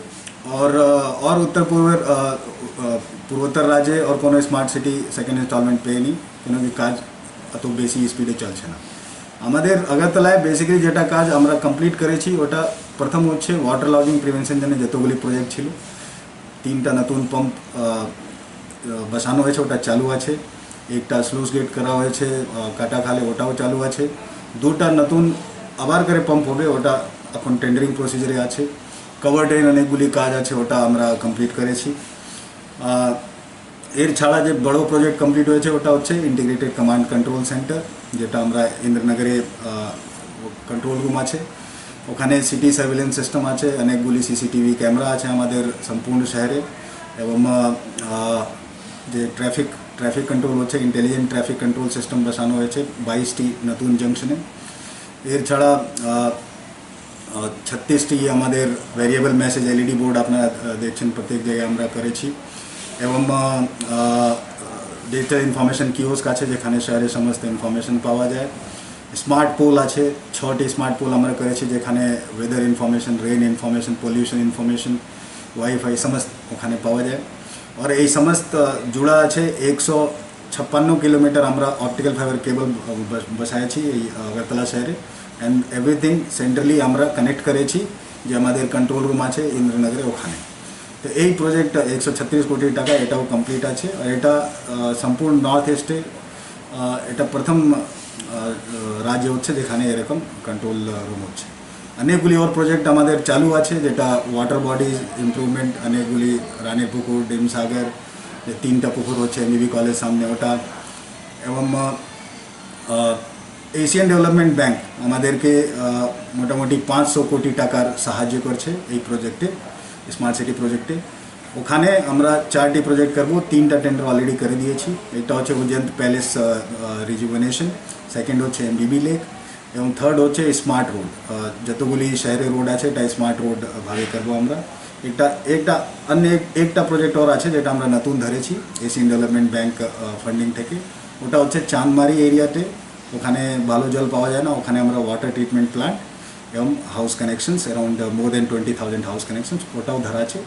আর, আহ, আর উত্তর পূর্বের, আহ, আহ, পূর্বোত্তর রাজ্যে আর কোনো স্মার্ট সিটি সেকেন্ড ইনস্টলমেন্ট পেয়নি, কেন কি কাজ এত বেশি স্পিডে চলছে না। আমাদের আগরতলায় বেসিক্যালি যেটা কাজ আমরা কমপ্লিট করেছি, ওটা প্রথম হচ্ছে ওয়াটার লজিং প্রিভেনশন জন্য যতগুলি প্রজেক্ট ছিল, তিনটা নতুন পাম্প, আহ, আহ, বসানো হয়েছে, ওটা চালু আছে। একটা স্লুইস গেট করা হয়েছে, আহ, কাটাখালে, ওটাও চালু আছে। দুটা নতুন আবার করে পাম্প হবে, ওটা এখন টেন্ডারিং প্রসিজারে আছে। কভার ড্রেন অনেকগুলি কাজ আছে, ওটা আমরা কমপ্লিট করেছি। আহ, এর ছাড়া যে বড় প্রজেক্ট কমপ্লিট হয়েছে, ওটা হচ্ছে ইন্টিগ্রেটেড কমান্ড কন্ট্রোল সেন্টার, যেটা আমরা ইন্দ্রনগরে, আহ, কন্ট্রোল রুম আছে, ওখানে সিটি সার্ভিলেন্স সিস্টেম আছে, অনেকগুলি সিসিটিভি ক্যামেরা আছে আমাদের সম্পূর্ণ শহরে, এবং, আহ, আহ, যে ট্রাফিক, ট্রাফিক কন্ট্রোল হচ্ছে, ইন্টেলিজেন্ট ট্রাফিক কন্ট্রোল সিস্টেম বসানো হয়েছে বাইশটি নতুন জংশনে। এর ছাড়া, আহ, আহ, ছত্রিশটি আমাদের ভেরিয়েবল মেসেজ এলইডি বোর্ড আপনারা, আহ, দেখছেন, প্রত্যেক জায়গায় আমরা করেছি। এবং, আহ, আহ, ডিজিটাল ইনফরমেশন কিওস্ক আছে, যেখানে শহরের সমস্ত ইনফরমেশন পাওয়া যায়। স্মার্ট পোল আছে, ছটি স্মার্ট পোল আমরা করেছি, যেখানে weather information, rain information, pollution information, wifi সমস্ত ওখানে পাওয়া যায়। আর এই সমস্ত জুড়া আছে একশো ছাপ্পান্ন কিলোমিটার আমরা অপটিক্যাল ফাইবার কেবল, আহ, বস-, বসাইছি এই, আহ, আগরতলা শহরে। অ্যান্ড এভরিথিং সেন্ট্রালি আমরা কানেক্ট করেছি, যে আমাদের কন্ট্রোল রুম আছে ইন্দ্রনগরে, ওখানে। তো এই প্রজেক্টটা একশো ছত্রিশ কোটি টাকা, এটাও কমপ্লিট আছে। আর এটা, আহ, সম্পূর্ণ নর্থ ইস্টে, আহ, এটা প্রথম, আহ, রাজ্য হচ্ছে যেখানে এরকম কন্ট্রোল রুম হচ্ছে। অনেকগুলি ওর প্রজেক্ট আমাদের চালু আছে, যেটা ওয়াটার বডিজ ইমপ্রুভমেন্ট, অনেকগুলি রানীপুকুর, ডিমসাগর, যে তিনটা পুকুর হচ্ছে এমবিবি কলেজ সামনে, ওটা। এবং আহ, আহ, এশিয়ান ডেভেলপমেন্ট ব্যাংক আমাদেরকে আহ, মোটামুটি পাঁচশো কোটি টাকার সাহায্য করছে এই প্রজেক্টে, স্মার্ট সিটি প্রজেক্টে। ওখানে আমরা চারটি প্রজেক্ট করব। তিনটা টেন্ডার অলরেডি করে দিয়েছি। একটা হচ্ছে উজ্জয়ন্ত প্যালেস রিজুভেনেশন, সেকেন্ড হচ্ছে এমবিবি লেক, এবং থার্ড হচ্ছে স্মার্ট রোড। আহ, যতগুলি শহরে রোড আছে, এটা স্মার্ট রোড ভাবে করবো আমরা। একটা একটা অন্য এক- একটা প্রজেক্ট ওর আছে, যেটা আমরা নতুন ধরেছি এশিয়ান ডেভেলপমেন্ট ব্যাংক ফান্ডিং থেকে। ওটা হচ্ছে চাঁদমারি এরিয়াতে, ওখানে ভালো জল পাওয়া যায় না, ওখানে আমরা ওয়াটার ট্রিটমেন্ট প্ল্যান্ট এবং হাউস কানেকশনস, অ্যারাউন্ড মোর দেন টোয়েন্টি থাউজেন্ড হাউস কানেকশনস, ওটাও ধরা আছে।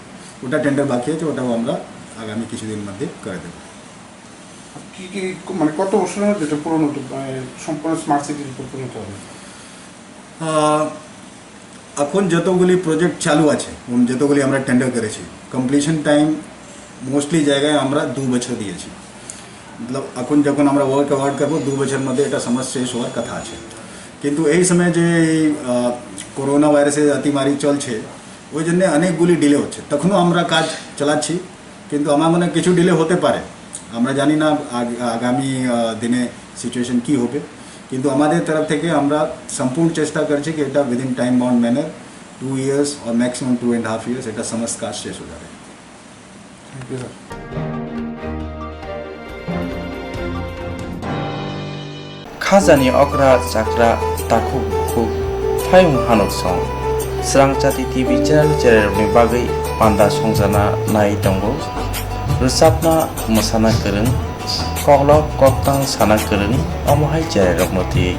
ওটা টেন্ডার বাকি আছে, ওটাও আমরা আগামী কিছুদিন মধ্যে করে দেবো। কি কি, মানে, কত বছর হয় যেটা পুরনো, মানে, সম্পূর্ণ স্মার্ট সিটির উপর পরিণত হবে? আহ, এখন যতগুলি প্রজেক্ট চালু আছে এবং যতগুলি আমরা টেন্ডার করেছি, কমপ্লিশন টাইম মোস্টলি জায়গায় আমরা দু বছর দিয়েছি। মতলব, এখন যখন আমরা ওয়ার্ক অ্যাওয়ার্ড করবো, দু বছর মধ্যে এটা সমস্ত শেষ হওয়ার কথা আছে। কিন্তু এই সময় যে এই, আহ, করোনা ভাইরাসের অতিমারি চলছে, ওই জন্য অনেকগুলি ডিলে হচ্ছে। তখনও আমরা কাজ চালাচ্ছি, কিন্তু আমার মনে হয় কিছু ডিলে হতে পারে। আমরা জানি না আগ- আগামী আহ, দিনে সিচুয়েশন কী হবে, কিন্তু আমাদের তরফ থেকে আমরা সম্পূর্ণ চেষ্টা করছি কি এটা within time bound manner, two years আর maximum two and half years এটা সমস্ত কাজ শেষ হয়ে যাবে। Thank you, sir. Khajani okra chakra takhuk bukhuk thayung hanuk song. Srang Chati T V channel chererokni bagwi panda songjana nai tongo. Rwchapna mwsana kwrwng, koklop koktang sana kwrwng, omo hai cherairokno twiwi.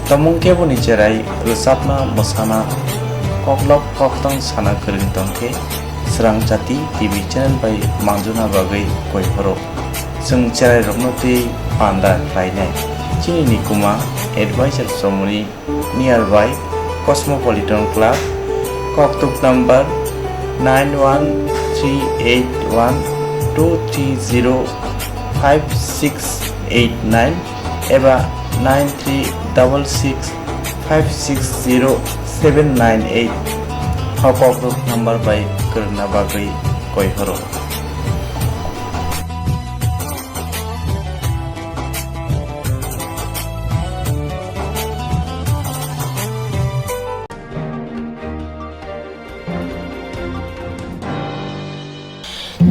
Tomung keboni cherai rwchapna mwsana koklop koktang sana kwrwng tongkhe Srang Chati T V channel bai manjuna bagwi koi phoro. Chwng cherairokno twi panda khlainai. Chini nikuma advisor chomoni nearby Cosmopolitan Club, koktuk number nine one three eight one two three zero five six eight nine eba nine three double six five six zero seven nine eight. O koktuk number bai kwrwngna bagwi koi phoro.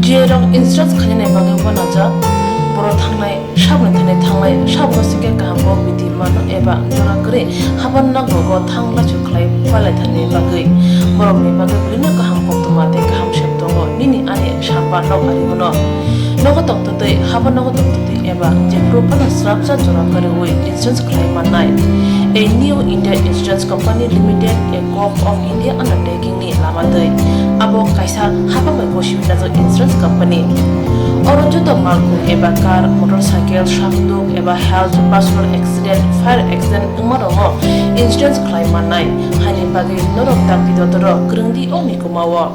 Jerok insurance khainani bagwi uanajak, borok thangnai, saboni thani thangnai, sabo singkhe kaham kok bidi mano eba jora kwrwi haban nok rogo thang lachu khlai palaithani bagwi. Borokni bagwi belino kaham koktwma tei kaham sep tongo, nini ani sapa nok ari uno. Nogo tongtwtwi, haban nogo tongtwtwi eba jephuru phano srapsa jora kwrwi insurance khlai mannai. A New India Insurance Company Limited, a Gov of India undertaking ni lama twi. Abo kaisa hapang bai bosi najak insurance company. Oro joto malkhung eba car, motorcycle, sakduk eba health, personal accident, fire accident wngma rokno insurance khlai mannai. Haini bagwi norok dakti dotoro kwrwngdi o mikuma o.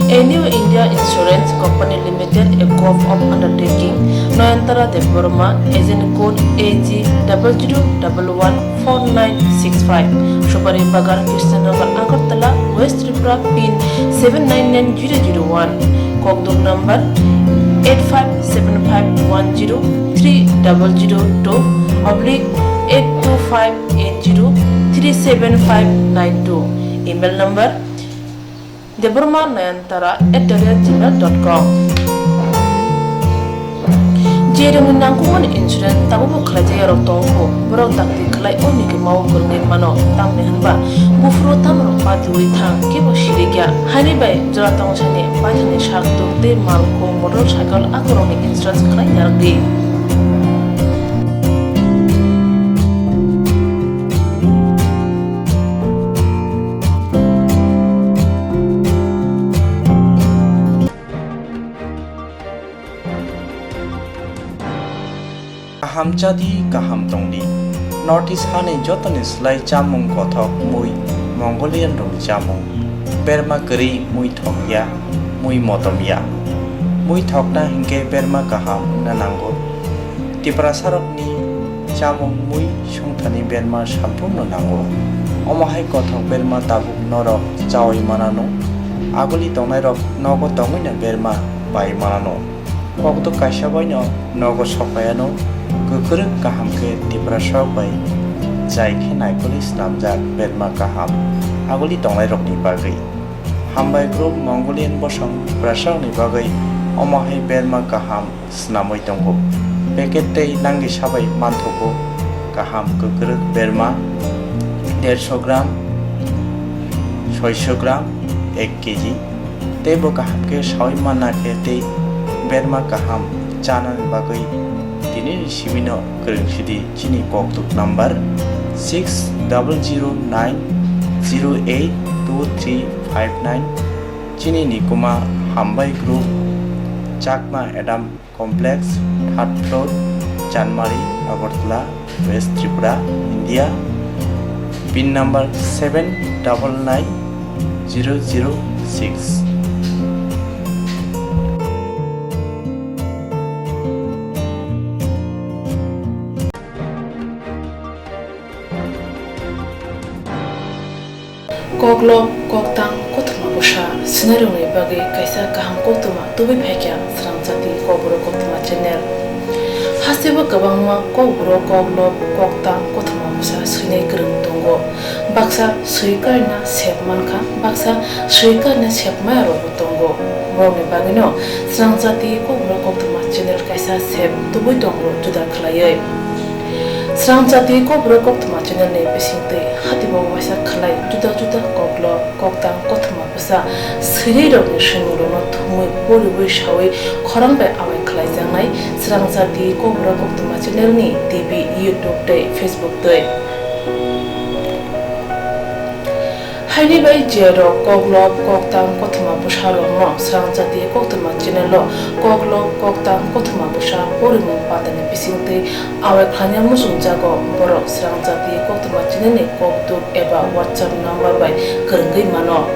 A New India Insurance Company Limited, a Gov of Undertaking, Nayantara Debbarma, agent code A G double zero double one four nine six five, Supari Bagar, Krishnanagar, Agartala, West Tripura, pin seven nine nine zero zero one, kokduk number eight five seven five one zero three double zero two oblique eight two five eight zero three seven five nine two, email number Debbarma Nayantara at the rate gmail dot com. Jerokni nangkukmani insurance tabukbo khlaijak yarok tongkho, borok dakti khlai o mikuma o kwrwngwi mano, tamni hwnba buphuru tamrok patiwi thang kebo sirikya, haini bai jora tongsani paithakni sak tuk tei malkhung motor cycle akorokni insurance khlai narwkdi. Kaham chadi, kaham tongdi. North East hani jotoni slai chamung kothok mui Mongolian rokni chamung. Berma kwrwi mui thokya, mui motomya. Mui thokna hinkhe berma kaham wngna nango. Tiprasarokni chamung mui songthani berma samphurno nango. Omo hai kothok berma tabuk norok chaui manano. Aguli tongnairok nogo tongwino berma pai manano. Kokdok kaisa baino nogo sokpaiano kwkrwng kaham khe Tiprasarok bai jai khe naikolwi snamjak berma kaham aguli tongnairokni bagwi. Hambai Group Mongolian bosong Tiprasarokni bagwi omo hai berma kaham snamwi tongo. Packet tei langwi sabai manthogo kaham kwkrwng berma dersho gram, soisho gram, ek kg. Tei bo kaham khe saui manna khe tei berma kaham chanani bagwi tinini simino kwrwng sidi chini kokduk number six double zero nine zero eight two three five nine. Chini nikuma Hambai Group, Chakma Adam Complex, third floor, Chanmari, Agartala, West Tripura, India. Pin number seven double nine zero zero six. Koklop, koktang, kothoma bwsa swinairokni bagwi kaisa kaham koktwma tubui phaikha Srangchati Kokborok Koktwma channel. Hasteo kwbangma kokborok, koklop, koktang, kothoma bwsa swinai kwrwng tongo. Baksa swi karina sep mankha, baksa swi karina sep maya rokbo tongo. Borokni bagwino Srangchati Kokborok Koktwma channel kaisa sep tubui tongo juda khlaiwi. Srangchati Kokborok Koktwma channel ni bisingtwi hatibo waisa khlai juda juda koklop, koktang, kothoma bwsa swinai rokni swimungrokno thumwi poriwi sawi khorang bai awai khlaijaknai Srangchati Kokborok Koktwma channel ni T V, YouTube tei Facebook twi. Haini bai je rok koklop, koktang, kothoma bwsa rokno Srangchati Koktwma channel o koklop, koktang, kothoma bwsa porimung pandani bisingtwi awai khlaina muchungjago, borok Srangchati Koktwma channel ni kokduk eba WhatsApp number bai kwrwngwi mano.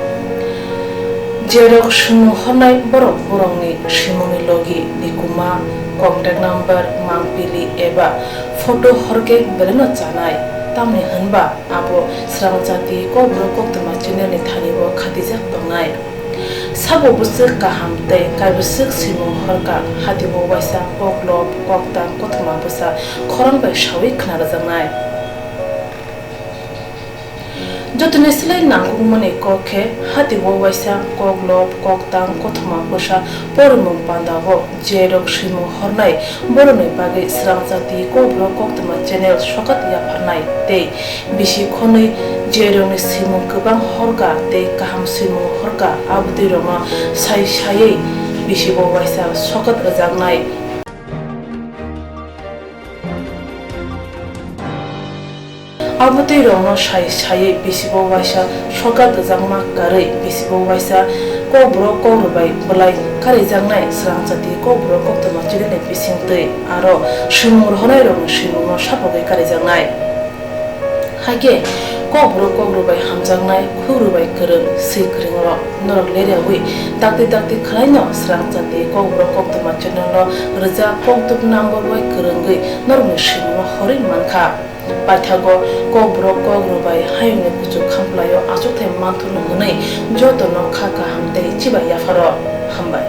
Je rok swimung hornai borok borokni swimungni logi, nikuma, contact number, mangpili eba photo horkhe belaino chanai, tamni hwnba abo Srangchati Kokborok Koktwma channel ni thani o khatijak tongnai. Sabo bwswk kaham tei kaibwswk swimung horkha, hatibo waisa koklop, koktang, kothoma bwsa khorang bai sawi khna rwjaknai. Jotoni slai nangkukmani kok khe hatibo waisa koklop, koktang, kothoma bwsa porimung pandao je rok swimung hornai borokni bagwi Srangchati Kokborok Koktwma channel sokat yapharnai tei bisi khonwi je rokni swimung kwbang horkha tei kaham swimung horkha, abotwi rokno sai saiwi bisibo waisa sokat rwjaknai. Abotwi rokno sai saiwi bisibo waisa sokat rwjakma karwi bisibo waisa Kokborok Kokrwbai bwlai karijaknai Srangchati Kokborok Koktwma channel ni bisingtwi aro swimung rohornai rokni swimungno sapogwi karijaknai. Haikhe Kokborok Kokrwbai hamjaknai, khukrubai kwrwng, swi kwrwng rok norok leriawi dakti dakti khwlaino Srangchati Kokborok Koktwma channel no rwjak kokduk number bai kwrwngwi norokni swimungno horwi mankha. Paithago Kokborok Kokrwbai hayungni kuchuk khamplaio achukthai manthurno hwnwi jotono kha kaham tei chibai yapharo. Hambai.